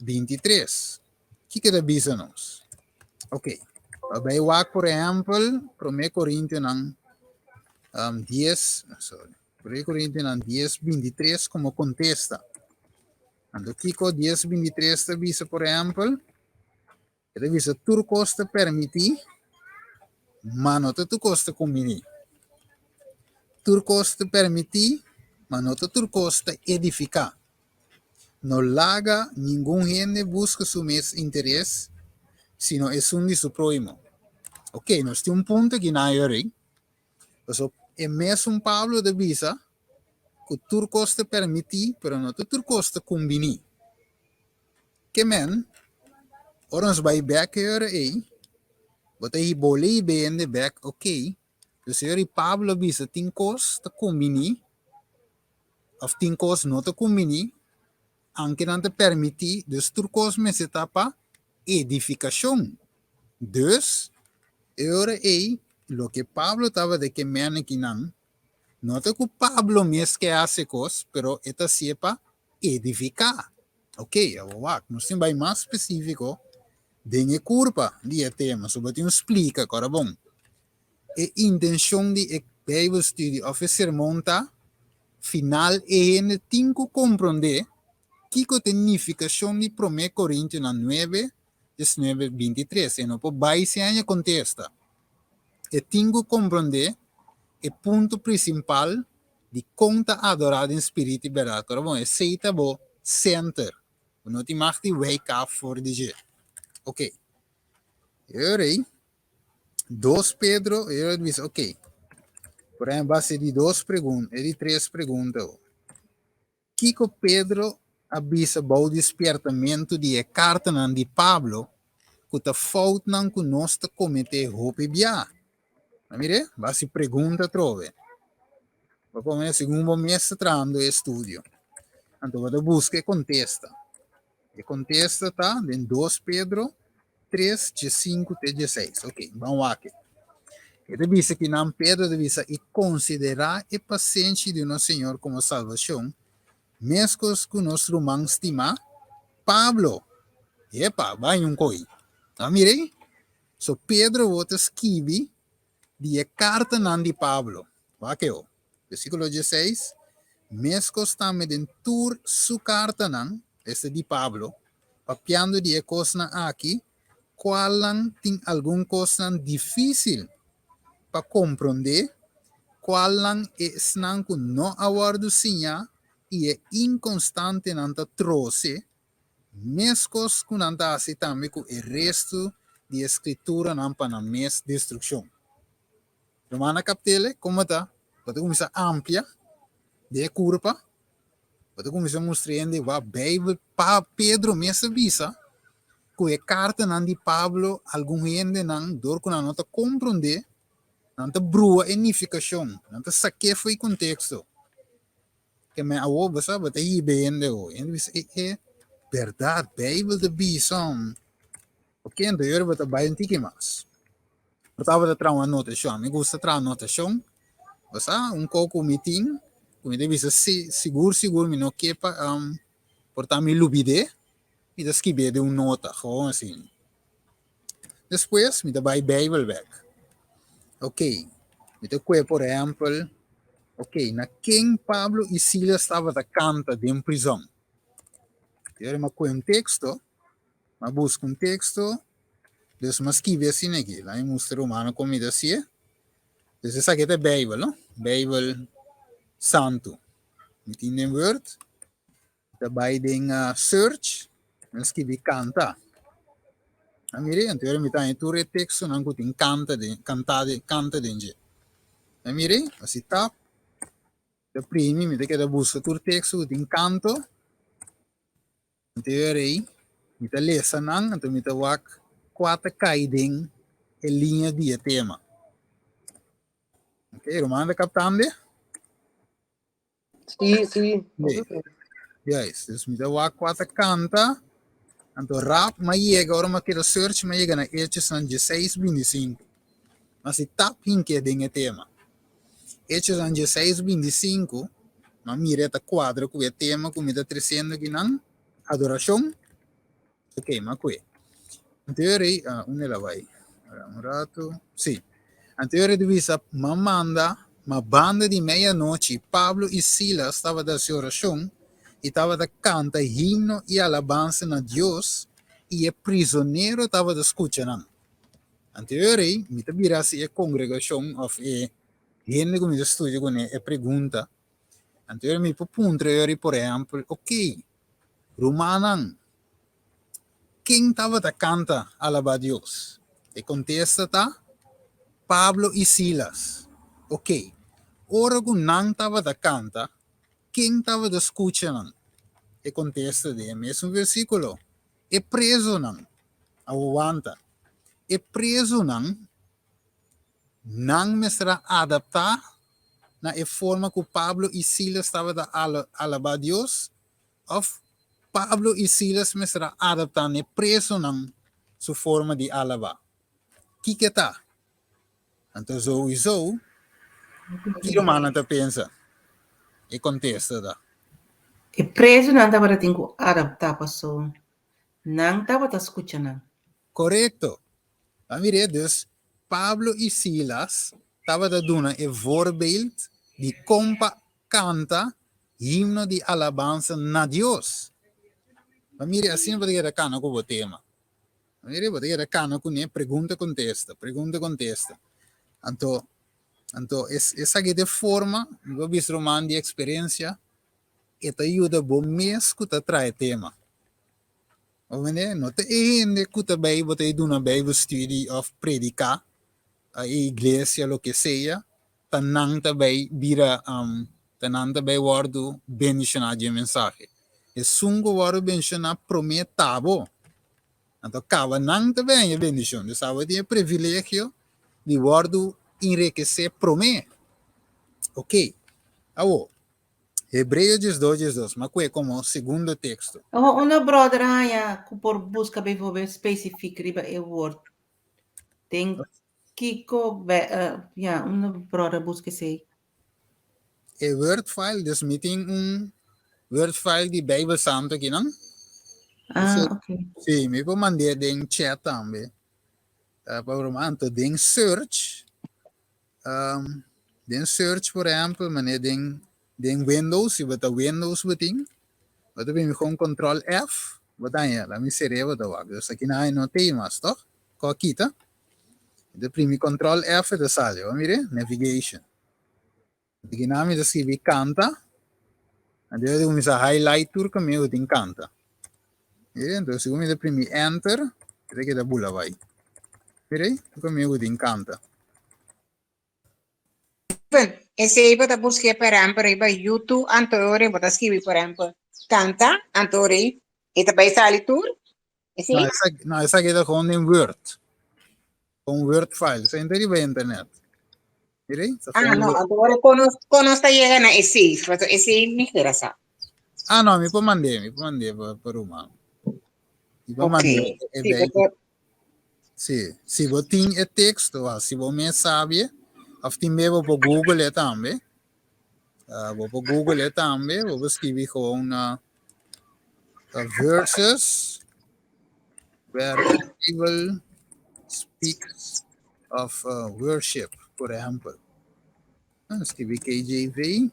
23. Kiko e ta bisa nos? Ok. Pa bai wak, por ehèmpel, Promé Korintionan um, 10, sorry, Promé Korintionan 10, 23 komo kontesta. Anto kiko 10, 23 ta bisa, por ehèmpel? E ta bisa tur kos ta permití, ma no ta tur kos ta kumbiní. Tur kos ta permití, ma no ta tur kos ta edifiká. No laga ningun hende buska su mes interes, sino esun di su próhimo. Oké, nos tin un punto aki na ayo rei. Pasobra e mesun Pablo ta bisa ku tur kos ta permití, pero no ta tur kos ta kumbiní. Ke men, ora nos bai bek e ora ei, bo ta hibole i bende bek, ok. Dus e ora ei Pablo a bisa tin kos ta kumbiní òf tin kos no ta kumbiní, anke nan ta permití, dus tur kos mester ta pa edifikashon. Dus, e ora ei, loke Pablo tabata ke men akinan, no ta ku Pablo mes ke hasi e kos, pero e ta hasié pa edifiká. Ok, awor wak, nos tin bai mas spesífiko den e kurpa di e tema. So bo tin un splika, kòrda bon. E intenshon di e Bijbelstudie òf e sermon ta, final e hende tin ku komprondé kiko ta e nifikashon di Promé Korintionan nuebe, diesnuebe, bintitres. E no por bai sin haña kontesta. E tin ku komprondé e punto prinsipal di kon ta adorá den spiritu i bèrdat. Ora bon, esei ta bo senter. Bo no tin mag di wake up for di dje. Ok. E ora ei, dos Pedro, e ora bisa, ok. Por ehempel, base di dos pregunta, e di tres pregunta. Kiko Pedro a bisa bou di spiertamentu di e kartanan di Pablo ku ta foutnan ku nos ta kometé hopi bia? A mir'é, bo hasi pregunta atrobe. Bo pone segun bo mes ta trahando e estudio. Anto bo ta buska e kontesta. E kontesta ta den dos Pedro tres, diesinku te dieseis. Oké, ban wak. E ta bisa kinan Pedro ta bisa, I konsiderá e pasenshi di nos Señor komo salbashon, meskos ku nos ruman stimá, Pablo. Epa, bai un koi. A mira ei? So Pedro bo ta skibi di e kartanan di Pablo. Wak e o. Versíkulo dieseis, Meskos tambe den tur su kartanan, esta di Pablo, papiando di e kosnan aki, kualnan tin algun kosnan difísil pa komprondé, kualnan esnan ku no a wòrdu siñá i e inkonstantenan ta trose, meskos ku nan ta hasi tambe ku e restu di e Skrituranan pa nan mes destrukshon. Romana Captele, Como ta? Bo ta cuminsa amplia di e curpa, bo ta cuminsa mustra hende wak Bijbel pa Pedro mes a bisa cu e cartanan di Pablo algun hendenan door cu nan no ta compronde nan ta brua e nificacion, nan ta saké for e contexto. Ke men awor bo sa bo ta hiba hende awor. Hende bisa e e berdad Bijbel ta bisa. Ok, anto yora bo ta bai un tiki mas. Bo tabata traha un anotashon. Mi gusta traha anotashon. Bo sa, un kos ku mi tin, ku mi ta bisa si, sigur sigur mi no ke pa por ta mi lubid'é, mi ta skibié den un nota, gewoon asina. Despues mi ta bai Beibel bèk. Ok, mi ta kue por ehèmpel, ok, na ken Pablo i Silas tabata kanta den prizòn? Yora mi a kue un teksto, mi a buska un teksto, Dus mi a skibi asina aki. Laat mi mustra rumannan kon mi ta hasié. Dus esaki ta e Beibel, no? Beibel Santu. Mi tin den Word. Mi ta bai den search. Mi a skibi kanta. A mira, anto mi ta haña tur e tekstonan ku tin kanta den, kanta den, kanta den dje. A mira, hasi tap. Ta primi, mi ta keda buska tur teksto ku tin kanto. Anto e ora ei, mi ta lesa nan, anto mi ta wak kua ta kai den e liña di e tema. Ok, ruman ta kaptando? Sí, sí. Sí. Juist, dus mi ta wak kua ta kanta, anto rap m'a yega, ora m'a keda search m'a yega na Hechosnan dieseis bintisinko. Ma si tap hink'é den e tema. Hechosnan dieseis bintisinko, m'a mira e ta kuadra ku e tema ku mi ta tresiendo akinan, adorashon. Ok, m'a kue. Anto e ora ei, unda el a bai? Un ratu. Sí. Anto e ora ei ta bisa, M'a manda, ma banda di meianochi Pablo i Silas tabata hasi orashon i tabata kanta himno i alabansa na Dios, i e prizonero tabata skucha nan. Anto e ora ei mi ta bira hasi e kongregashon òf e hende ku mi ta studia kuné e pregunta. Anto e ora mi por puntra e ora ei, por ehèmpel, Ok, rumannan, Ken tabata kanta alabá Dios? E kontesta ta, Pablo i Silas. Oké, ora ku nan tabata kanta, ken tabata skucha nan? E kontesta den e mesun versíkulo, E prezunan. Awor wanta. E prezunan Nan mester a adaptá na e forma ku Pablo i Silas tabata alabá Dios? Òf Pablo i Silas mester a adaptá n'e presonan su forma di alabá? Kiko ta? Anto souiso, ki rumannan ta pensa? E kontesta ta. E presonan tabata tin ku adaptá pasobra nan tabata skucha nan. Korekto! Ban mir'é, dus Pablo i Silas tabata duna e voorbeeld di kon pa kanta himno di alabansa na Dios. Ban mir'é, asina bo ta keda kana ku bo tema. Ban mir'é, bo ta keda kana kuné pregunta kontesta, pregunta kontesta. Anto, anto esaki ta e forma, mi por bisa ruman di eksperensia, e ta yuda bo mes ku ta traha e tema. Bo mende? No ta e hende ku ta bai bo ta duna bijbelstudie òf prediká a e iglesia loke sea, ta nan ta bai bira ta nan ta bai wòrdu bendishoná dje mensahe. Esun ku wòrdu bendishoná promé ta bo. Anto kaba nan ta bai haña bendishon. Dus abo tin e privilegio di wòrdu enrekesé promé. Oké, awo. Hebreo 12, 12, ma kue komo segundo teksto. Awo unda brother haña ku por buska bijvoorbeeld specifiek riba e woord den kiko ya unda brother buska esei? E word file, dus mi tin un word file di Bijbel Santo akinan. Ah, ok. Sí, mi por mand'é den chat tambe. Pa broma, anto den search Um, den search, por ehempel, mane den, den Windows, si bo ta Windows bo tin, bo ta bini gewoon control F, bo ta haña, la mi cerebro ta wak. Dus aki na no tei mas, toch? Ko kita. Ta primi control F ta sali, bo mire, navigation. Aki na mi ta skibi kanta, anto yo ta kuminsá highlight tur kaminda ku tin kanta. Mire, anto segun mi ta primi enter, e ta keda bula bai. Mire, tur kaminda ku tin kanta. Steven, esei bo ta busk'é por ehèmpel riba YouTube, anto e ora bo ta skibi por ehèmpel kanta, anto ora e ta bai sali tur? Esei? No, esaki, no, esaki ta gewoon den Word. Un Word file, esei no ta riba internet. Mire, ta Ah, gewoon no, Word. anto ora konos, konos ta yega na esei, pasobra esei mi kier a sa. Ah, no, mi por mand'é, mi por mand'é pa, pa ruman. Mi por Ok, mand'é e sí, bij. pasobra Sí, si bo tin e teksto, ah, si bo mes sabie, of tin be bo por Google e tambe. Ah, bo por Google e tambe, bo por skibi gewoon na uh, verses where the Bible speaks of worship, por ehempel. Ah, skibi KJV.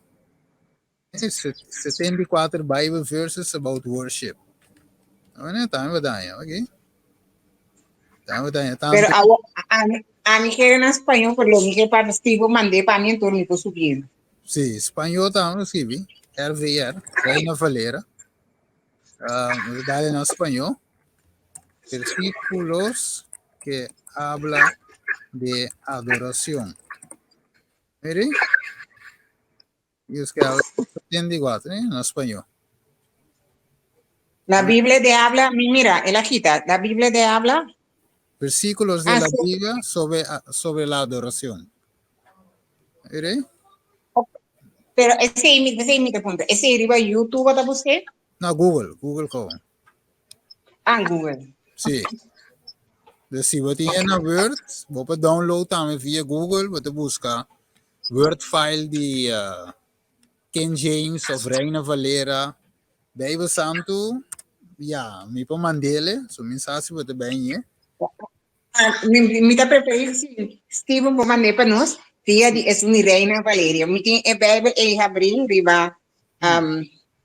74 Bible verses about worship. Bueno, tambe bo daña, ok. Tambe bo daña tanto. Pero awo, ami, ami quiere na español, pero lo mi que pa Steve mandé pa mi entonces mi por subiendo. Sí, español tambe skibi. RVR, Reina Valera. Uh, dale na español. Versículos que habla de adoración. Mire. Dios que habla 74, eh, na español. La Biblia de habla, mi mira, el a kita, la Biblia de habla. Versículos de Ah, la sí. Biblia sobre, sobre la adoración. Mire? Pero esei mi, esei mi ta punta. Esei riba YouTube ta busqué? No, Google, Google gewoon. Ah, Google. Sí. Dus si bo tin na Word, bo por download tambe via Google, bo ta busca Word file di uh, King James of Reina Valera, Bijbel Santo, ja, mi por mandele, so mi sa si bo ta bij eh. Ah, mi, mi ta preferir si Steven por mandé pa nos via di es mi Reina Valeria. Mi tin e Bijbel e habrí riba um,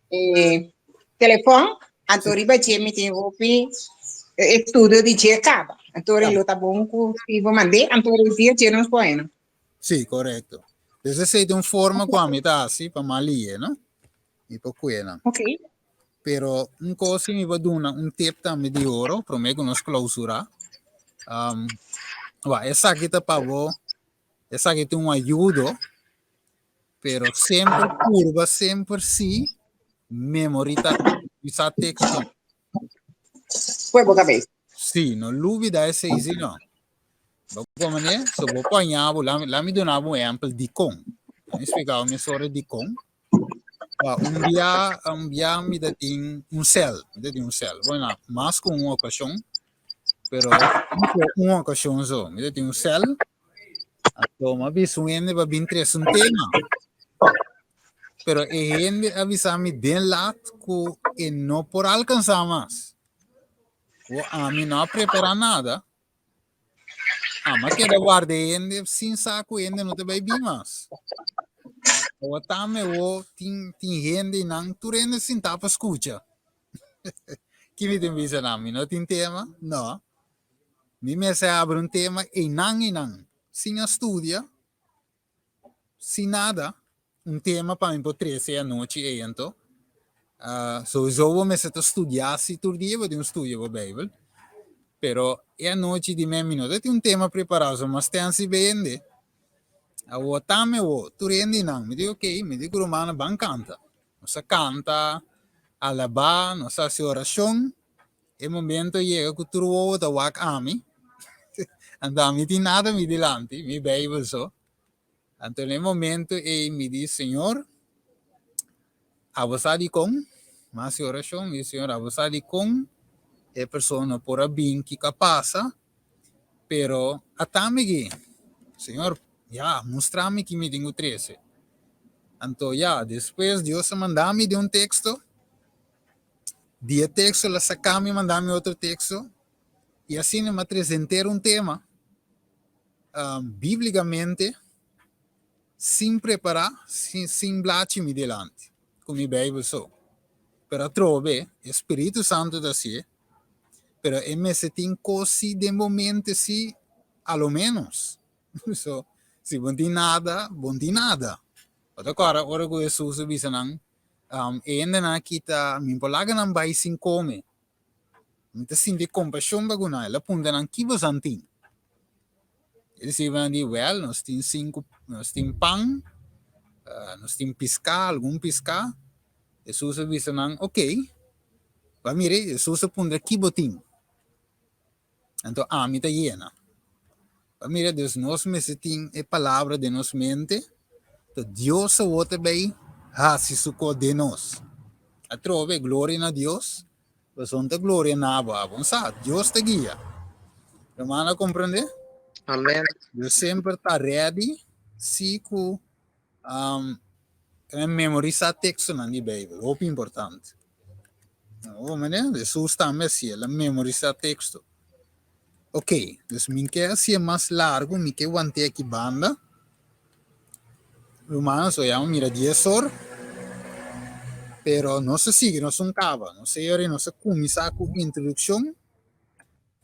e telefon, anto riba dje mi tin hopi estudio di dje kaba. Anto lo ta bon ku Steven mandé, anto via dje nos bueno. Sí, correcto. Dus esei ta un forma ku ami ta hasi pa malie, no? Mi por kuena. Ok. Pero un kos si mi por duna un tip tambe di oro, promé ku nos klausurá. Um, wa, esaki ta pa bo, esaki ta un ayudo, pero semper purba, semper si memorita bisa teksto. Pue bo kabes. Sí, no lubida esei si no. Bo como ne? So bo poña bo, lami, lami duna bo un ehempel dikon. Mi explica mi sobre dikon. Pa un dia, un dia mi ta tin un cel, mi ta tin un cel. Bueno, mas ku un ocasión, pero un ocasión so. Mi ta tin un cel. Anto mi a bisa un hende pa bin trese un tema. Pero e hende a bisa mi den laat ku e no por alcansa mas. Wo ami no a prepara nada. Ama keda warda e hende sin sa ku hende no ta bai bin mas. Awa tambe wo tin tin hende nan tur hende sintá pa skucha. Ki mi tin bisa nan? Mi no tin tema? No. Mi mester abri un tema einan einan sin a studia, sin nada, un tema pa mi por trese e anochi ei anto. Uh, sowieso bo mester ta studia si tur dia bo tin un studio bo Bijbel. Pero e anochi di mi no ta tin un tema preparado, so mas ten si bende. Awo tame wo, tur hende nan. Mi di ok, mi di ku rumannan ban kanta. Nos a kanta, alabá, nos a hasi orashon. E momento yega ku tur wowo ta wak ami. Anto ami tin nada mi dilanti, mi Bijbel so. Anto na e momento ei mi di, Señor, abo sa dikon? Mi hasi orashon, mi di, Señor, abo sa dikon e persona no por a bin, kiko a pasa? Pero ata mi aki, Señor, ya, mustra mi ki mi tin ku trese. Anto ya, despues Dios a manda mi den un teksto, di e teksto el a saka mi manda mi otro teksto, i asina mi a trese henter un tema. Bíblicamente, sin prepará, sin, sin blachi mi dilanti, ku mi Bijbel so. Pero atrobe, e Spiritu Santu ta hasié, pero e mester tin kos si den bo mente si, a lo ménos. So, si bo no tin nada, bo no tin nada. Bo ta kòrda ora ku Hesus a bisa nan, e hendenan a kita, mi por laga nan bai sin kome. Mi ta sinti kompashon pa ku nan. El a puntra nan, Ki bosan tin? E disipelnan di, Wèl, nos tin sinku, nos tin pan, nos tin piská, algun piská. Hesus a bisa nan, Okey. Bo a mira, Hesus a puntra, Ki bo tin? Anto ami ta yena. Pa mira, dus nos mester tin e palabra den nos mente, to Dios awor ta bay haci su cos den nos. Atrobe, gloria na Dios, pasobra ta gloria na abo, abo no sa, Dios ta guia. Hermano a comprende? Amen. Dios semper ta ready si cu um, memorisa textonan di Bijbel, hopi importante. Oh, meneer, Jesus tambe hasié, el a memorisá teksto. Ok, dus mi ke hasié mas largu, mi ke want'é aki banda. Rumannan, so ya mira dies or, pero nos a sigui, nos un kaba. Nos a yora i nos a kuminsá ku introdukshon,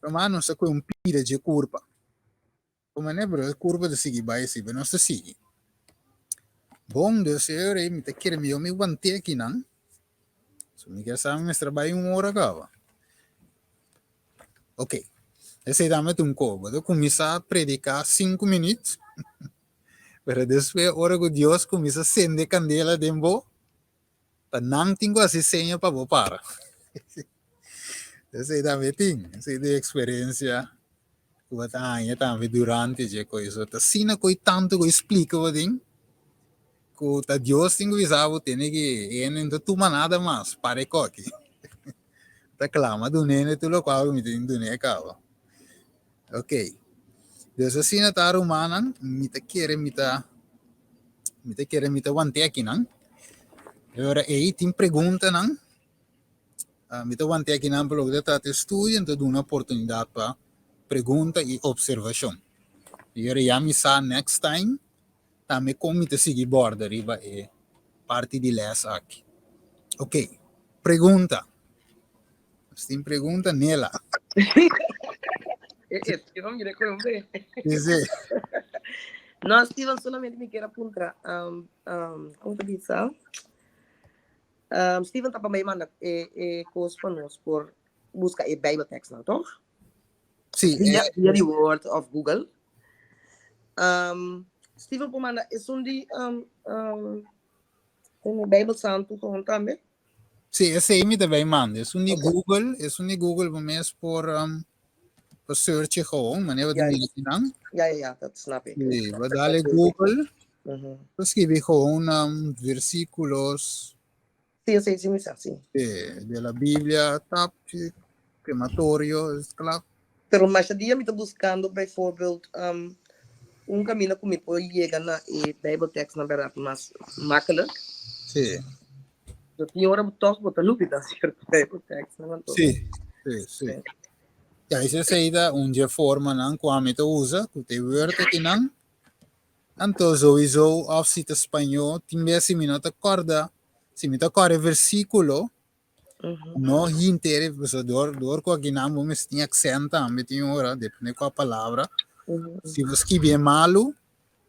ruman, nos a kue un pida dje kurpa. Como ne, pero e curva ta sigui bai así, pero nos ta sigui. Bon, dus e ora ei mi ta kere mihó mi want'é akinan. So mi ke sa mi mester bai un ora kaba. Ok, esei tambe ta un ko. Bo ta kuminsá prediká sinku minüt, Pero despues ora ku Dios kuminsá sende kandela den bo, ta nan tin ku hasi seña pa bo para. Esei tambe tin, esei ta eksperensia ku bo ta haña tambe durante dje kos. So ta asina ku tantu ku e splika bo tin, ku ta Dios tin ku bisa bo tene ki hende no ta tuma nada mas, para e koki. Ta klama dun'e tur lokual ku mi tin dun'e kaba. Ok. Dus asina ta rumannan, mi ta kere mi ta mi ta kere mi ta want'é akinan. E ora ei tin preguntanan, ah, mi ta want'é akinan pa loke ta trata e studio, mi ta duna oportunidat pa pregunta i opservashon. I ora ya mi sa next time tambe kon mi ta sigui borda riba e parti di lès aki. Ok, pregunta. Nos tin pregunta, Nela. Steven, mira con hombre. Sí, sí. No, Steven, solamente me quiero apuntar. Um, um, ¿Cómo te dice? Um, Steven tapa mij manda eh, eh, cos pa nos por busca e Bijbeltekst nou, toch? Sí, Via, eh, via die Word of Google. Um, Steven por manda es un di um, um, un Bijbel Santo gewoon tambe. Sí, esei mi ta bay manda. Esun di Ok. Google, esun di Google bo mes por, um, por search gewoon, manera bo ta Ja, mira kinan. ja, ja, ja, dat snap ik. Sí, Dat, bo dat dale weet ik. Google, Mhm. bo skibi gewoon um, versículos Sí, sí, sí, mi sa, sí. de, de la Biblia, tap, sí, crematorio, is klaar. Pero masha dia mi ta buscando bijvoorbeeld um, un camino ku mi por yega na e Bijbeltekst na berdad mas makkelijk. Sí, So tin ora toch bo ta lubida cierto Bijbeltekst nan anto. sí, sí, sí. Sí. Ja, esei ta un dje formanan ku ami ta usa, ku ta e Word akinan. Anto sowieso of si ta spañó, tin bes si mi no ta kòrda, si mi ta kòrda e versíkulo, no henter e, pasobra dor dor ku akinan bo mester tin aksènt tambe tin ora, depende kua palabra. Si bo skibié malu,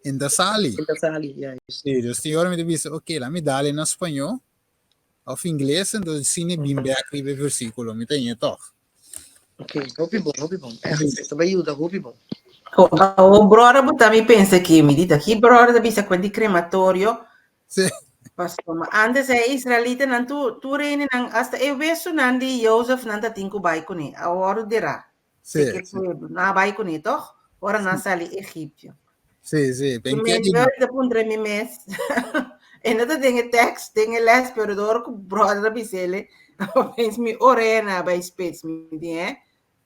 e no ta sali. E ta sali, juist. Sí, dus tin ora mi ta bisa, oké, laat mi dal e na spañó of ingles, entonces asina e bin bèk riba e versíkulo, mi ta hañ'é tòg. Ok, hopi bon, hopi bon. Echt, esta bay yuda hopi bon. O brother bo ta mi pensa ki mi di ta ki brother ta bisa ku di krematorio. Sí. Pasobra ma antes e israelitanan tu tur hendenan hasta e wesunan di Jozef nan ta tin ku bai kuné. Awor dera. Sí, Seke sí. pueblo nan a bai kuné tòg ora nan sali Egipio. Sí, sí. Ki men yo ta puntra mi mes. E no ta den e tekst, den e les, pero dor ku brother a bis'ele, opeens mi orena a bai spits, mi di, hè?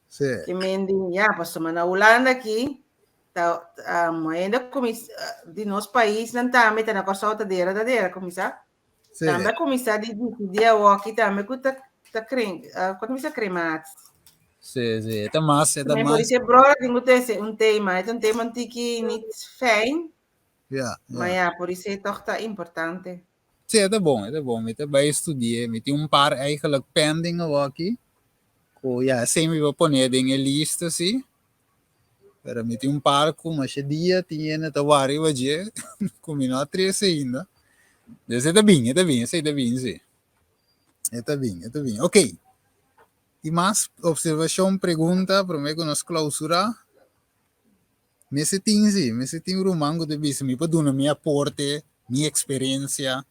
Sí. Ki men di, ja, pasobra na Hulanda aki, ta, um, ainda kumis, di nos paisnan tambe, ta na Kòrsou ta dera, ta dera, kuminsá. Sí. Tambe a kuminsá di disidí awoki tambe ku ta ta krem, uh, kon ta bisa krematie. Sí, sí. E ta mas, e ta Tambe por mas. isso brother tin ku trese un tema, e ta un tema un tiki niet fijn, Ja, maar ja. ja, por isso toch ta importante. Sí, e ta bon, e ta bon. Mi ta bai studi'é. Mi tin un par eigenlijk pending awoki. Ku ja, esei mi por pone den e lista, sí. Pero mi tin un par ku masha dia tin hende ta wak riba dje ku mi no a trese ainda. Dus e ta bin, e ta bin, esei ta bin si. E ta bin, e ta bin. Ok. Tin mas observashon, pregunta promé ku nos klausurá? Mester tin si, mester tin un ruman ku ta bisa mi por duna mi aporte, mi eksperensia,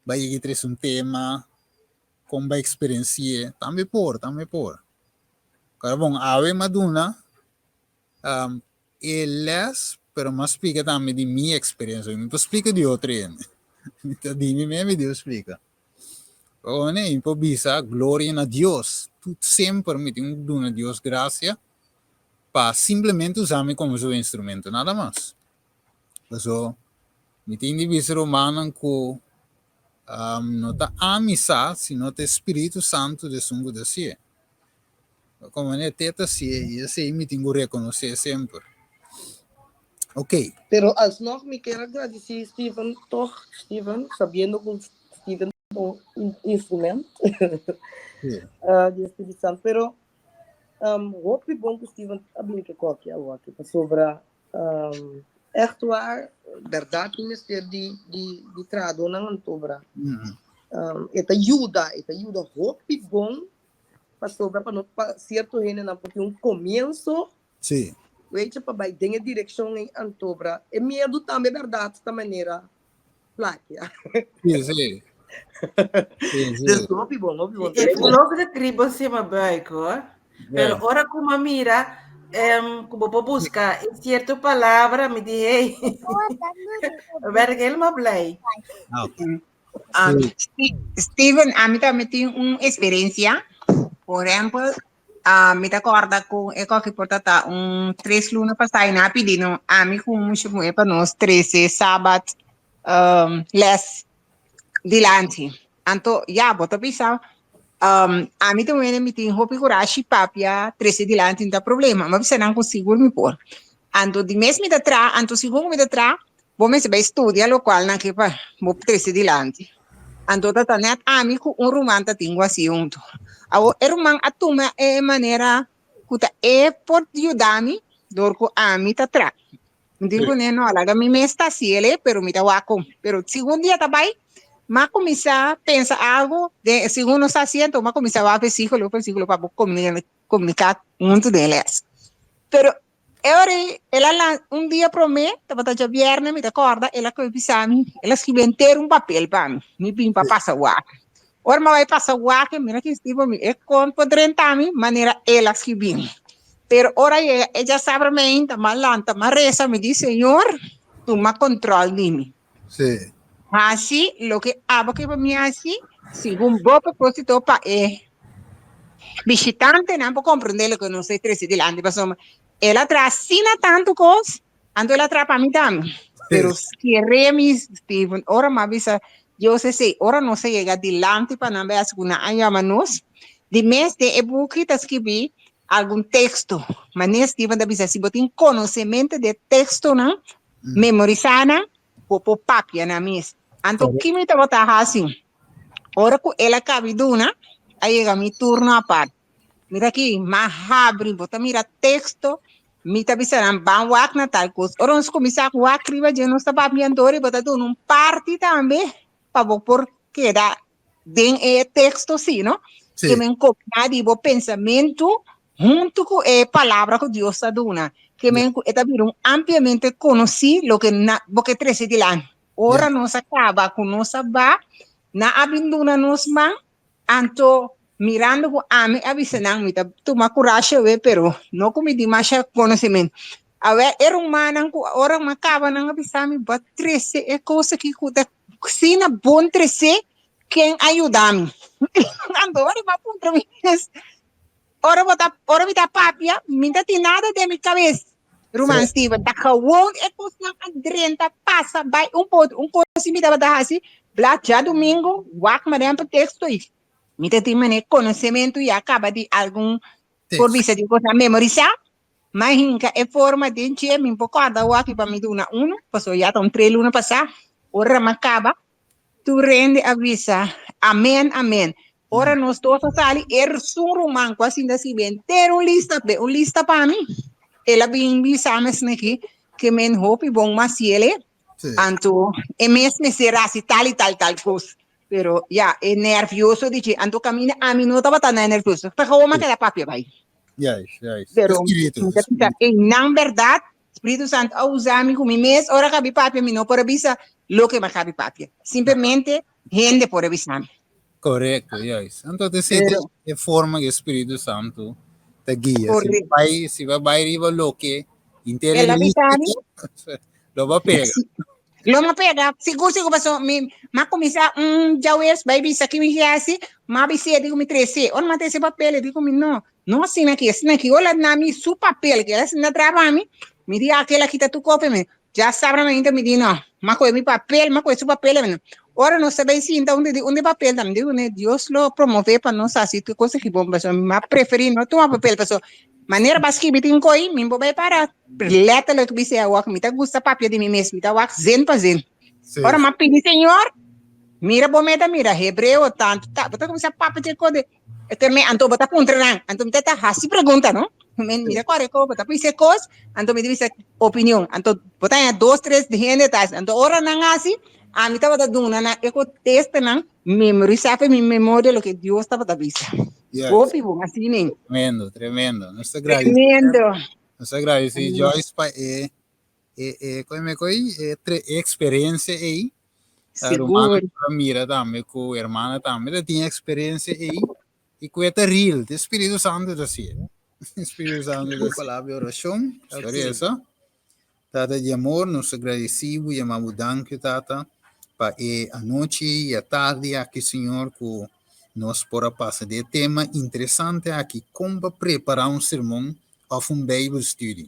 bai yega trese un tema, kon bai eksperensi'é, tambe por, tambe por. Kora bon, awe m'a duna e les, pero m'a splika tambe di mi eksperensia, mi por splika di otro hende, mi ta di mi mes mi debe splika. Pero mi por bisa gloria na Dios, tur semper mi tin ku duna Dios grasia pa simplemente usa mi komo su instrumento, nada mas. Paso mi tin di bisa rumannan ku no ta ami sa, sino ta e Spiritu Santu di esun ku ta hasié. Komo manera te ta hasié i esei mi tin ku rekonosé semper. Ok. Pero alsnog mi kier a gradisí Steven tog, Steven, sabiendo ku Steven ta un instrument di e Spiritu Santu. Pero hopi bon ku Steven a bini ke koki awoki pasobra Echt waar, berdad tin mester di di di trahadónan antobra. E ta yuda, e ta yuda hopi bon pasobra pa no pa sierto hendenan por tin un komienso Sí. Weet je, pa bai den e direkshon ei antobra. E miedu tambe bèrdat ta manera plakia. Sí, sí. Sí, sí. Dus hopi bon, hopi bon. Ik voel ook de kriebels in mijn buik hoor. Pero ora ku mi mira, um, ku bo por buska e cierto palabra, mi di hey, werd ik helemaal blij. Ah, Ah, Sí. Steven, ami tambe tin un experiencia. Por ejemplo, ah, mi ta corda cu e coki por ta un tres luna pasá y nan a pidi no ami cu un mucha muher pa nos trece sabat um, les dilanti. Anto, ya, bo ta bisa, um, ami ta wene mi tin hopi kurashi papia trece dilanti no ta problema. Ma bisa nan cu sigur mi por. Anto, di mes mi ta tra, anto sigur cu mi ta tra, bo mester bai studia locual nan ke pa bo trece dilanti. Anto ta ta net ami cu un ruman ta tin guasi hunto. Awor e ruman a tuma e manera cu ta e por yuda mi dor cu ami ta tra. Mi di kuné no, laga mi mes ta hasi el, pero mi ta wak kon. Pero segun dia ta bai, m'a kuminsá pensa algu, den segun nos ta hasi anto m'a kuminsá wak versíkulo, versíkulo pa bo komuniká huntu den e lès. Pero e ora ei el a lan un dia promé, tabata djabièrnè mi ta kòrda, el a kohe bisa mi, el a skibi henter un papel pa mi, mi bin pa pasa wak. Ora mi a bai pasa wak, mira ki tipo mi e kon por drenta mi manera el a skibi mi. Pero ora yega e djasabra meinta, m'a lanta, m'a resa, mi di, Señor, tuma control di mi. Sí. Hasi loke abo ke pa mi hasi, segun bo propósito pa e bishitantenan por comprende loke nos ta trese dilanti. Pasobra el a traha asina tantu kos, anto el a traha pa mi tambe. Pero kere mi, Steven, ora mi a bisa Dios esei, ora nos a yega dilanti pa nan bai hasi ku nan a yama nos, di mes den e buki ta skibí algun teksto. Manera Steven ta bisa, si bo tin konosementu di e tekstonan, memorisá nan, bo por papia nan mes. Anto ki mi tabata hasi? Ora ku el a kabi duna, a yega mi turno apart. Mira aki, m'a habri, bo ta mira teksto, mi ta bisa nan ban wak na tal kos. Ora nos kuminsá wak riba dje, nos ta papia anto riba ta duna un parti tambe pa bo por keda den e teksto si, no? Sí. Ke men kombiná di bo pensamentu huntu ku e palabra ku Dios ta duna. Ke men ku e ta bira un ampliamente konosí loke na bo ke trese dilanti. Ora nos a kaba ku nos a ba, nan a bin duna nos man, anto mirando ku ami a bisa nan mi ta tuma kurashi awe pero no ku mi tin masha konosementu. Awe e rumannan ku ora mi a kaba nan a bisa mi bo a trese e kos aki ku ta Asina bon tresé, ken a yuda mi? Anto ora mi a puntra mi mes, ora bo ta, ora mi ta papia, mi ta tin nada den mi kabes. Ruman Steven, ta gewoon e kosnan a drenta, pasa, bai un por otro. Un kos si mi tabata hasi, bla djadumingu, wak manera pa teksto i mi ta tin manera konosementu ya kaba di algun por bisa di kosnan memorisá. M'a hinka e forma den dje, mi por kòrda awor aki pa mi duna unu, pasobra ya ta un tres luna pasá. Ora m'a kaba, tur hende a bisa, Amen, amen. Ora nos dos a sali, esun ruman ku a sinta sibi henter un lista, be un lista pa mi, el a bin bisa mi esaki, ke men hopi bon mas yele, anto e mes mester hasi tal i tal tal kos. Pero ya, e nervioso di dje, anto kaminda ami no tabata na nervioso, ta gewoon m'a keda papia bai. Juist, juist. Pero, Spiritu, mi ta bisa, einan berdad, Spiritu Santo a usa mi ku mi mes, ora kabi papia, mi no por a bisa loke mi a kabi papia. Simplemente, hende por a bisa mi. Correcto, juist. Anto te sete Pero, e forma que Spiritu Santo ta guia. Si correcto. bai, si va bai riba loke inter El a bisa mi, lo va pega. Si, Lo m'a pega, sigur sigur paso mi m'a kuminsá un djawees bai bisa ki mi hasi, m'a bis'é di ku mi tres'é. Ora m'a trese papel e di ku mi no, no asina aki, asina aki. Ora na mi su papel ku el a sinta traha pa mi, mi di a kel a kita tur kopi mi. Dja sabra mainta mi di no, m'a kohe mi papel, m'a kohe su papel e. Ora nos ta bai sinta un di unda e papel ta, mi di ku Dios lo promové pa nos hasi tur kos aki bon pasobra mi m'a preferí no tuma papel pasobra Manera ba skibi tin koi, mi bo bai para letterlijk bisa e wak, mi ta gusta papia di mi mes, mi ta wak zin pa zin. Sí. Ora ma pidi Señor, mira bo meta mira hebreo tanto ta, bo ta kumsa papia te kode, te me anto bo ta puntra nan, anto mi ta ta hasi pregunta no. Men mira kore ko, bo ta pisa kos, anto mi ta bisa opinion, anto bo ta haña dos tres hende ta hasi, anto ora nan hasi, ami tabata duna nan e kontesta nan, memorisa fe mi memoria loke Dios tabata bisa. Yes. Hopi bon, así men. Tremendo, tremendo. Nos ta agradecido. Tremendo. Nos ta agradesí Joyce pa e e e koi me koi e tre e eksperensia ei. Sigur. Ruman mira tambe ku hermana tambe ta tin eksperensia ei i ku e ta real, te Spiritu Santu ta hasié. Spiritu Santu ta palabra di orashon, sorry eso. Tata di amor, nos ta gradesí bo, yama bo danki, Tata, pa e anochi i atardi aki, Señor, ku nos por a pasa di e tema interesante aki, kon pa prepará un sermon òf un Bijbelstudie.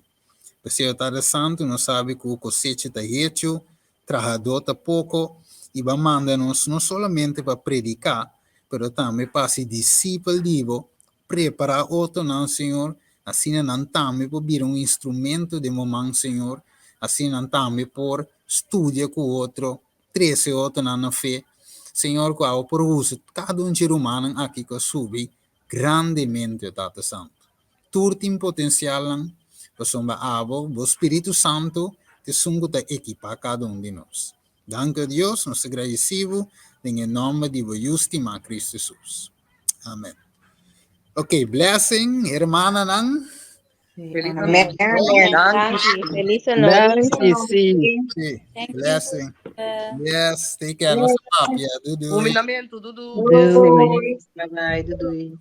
P'esei, Tata Santu, nos sabi ku kosecha ta hechu, trahadó ta poko, i bo a manda nos no solamente pa prediká, pero tambe pa hasi disipel di bo, Prepará otronan, Señor, asina nan tambe por bira un instrumento den bo man, Señor, asina nan tambe por studia ku otro, trese otronan na fe. Señor, ku abo por usa kada un dje rumannan aki ku a subi grandemente, o Tata Santu. Tur tin potensialnan, pasobra abo, bo Spiritu Santu, ta esun ku ta ekipá kada un di nos. Danki, o Dios, nos ta gradisí bo den e nòmber di bo Yu stimá, Kristu Hesus. Amen. Ok, blessing, hermananan. Feliz Amen. Danki. Feliz anochi. Danki, sí. Sí, blessing. Yes, take care. Nos papia. Doei doei. Humildamentu, dudu. Doei. Bye bye, doei.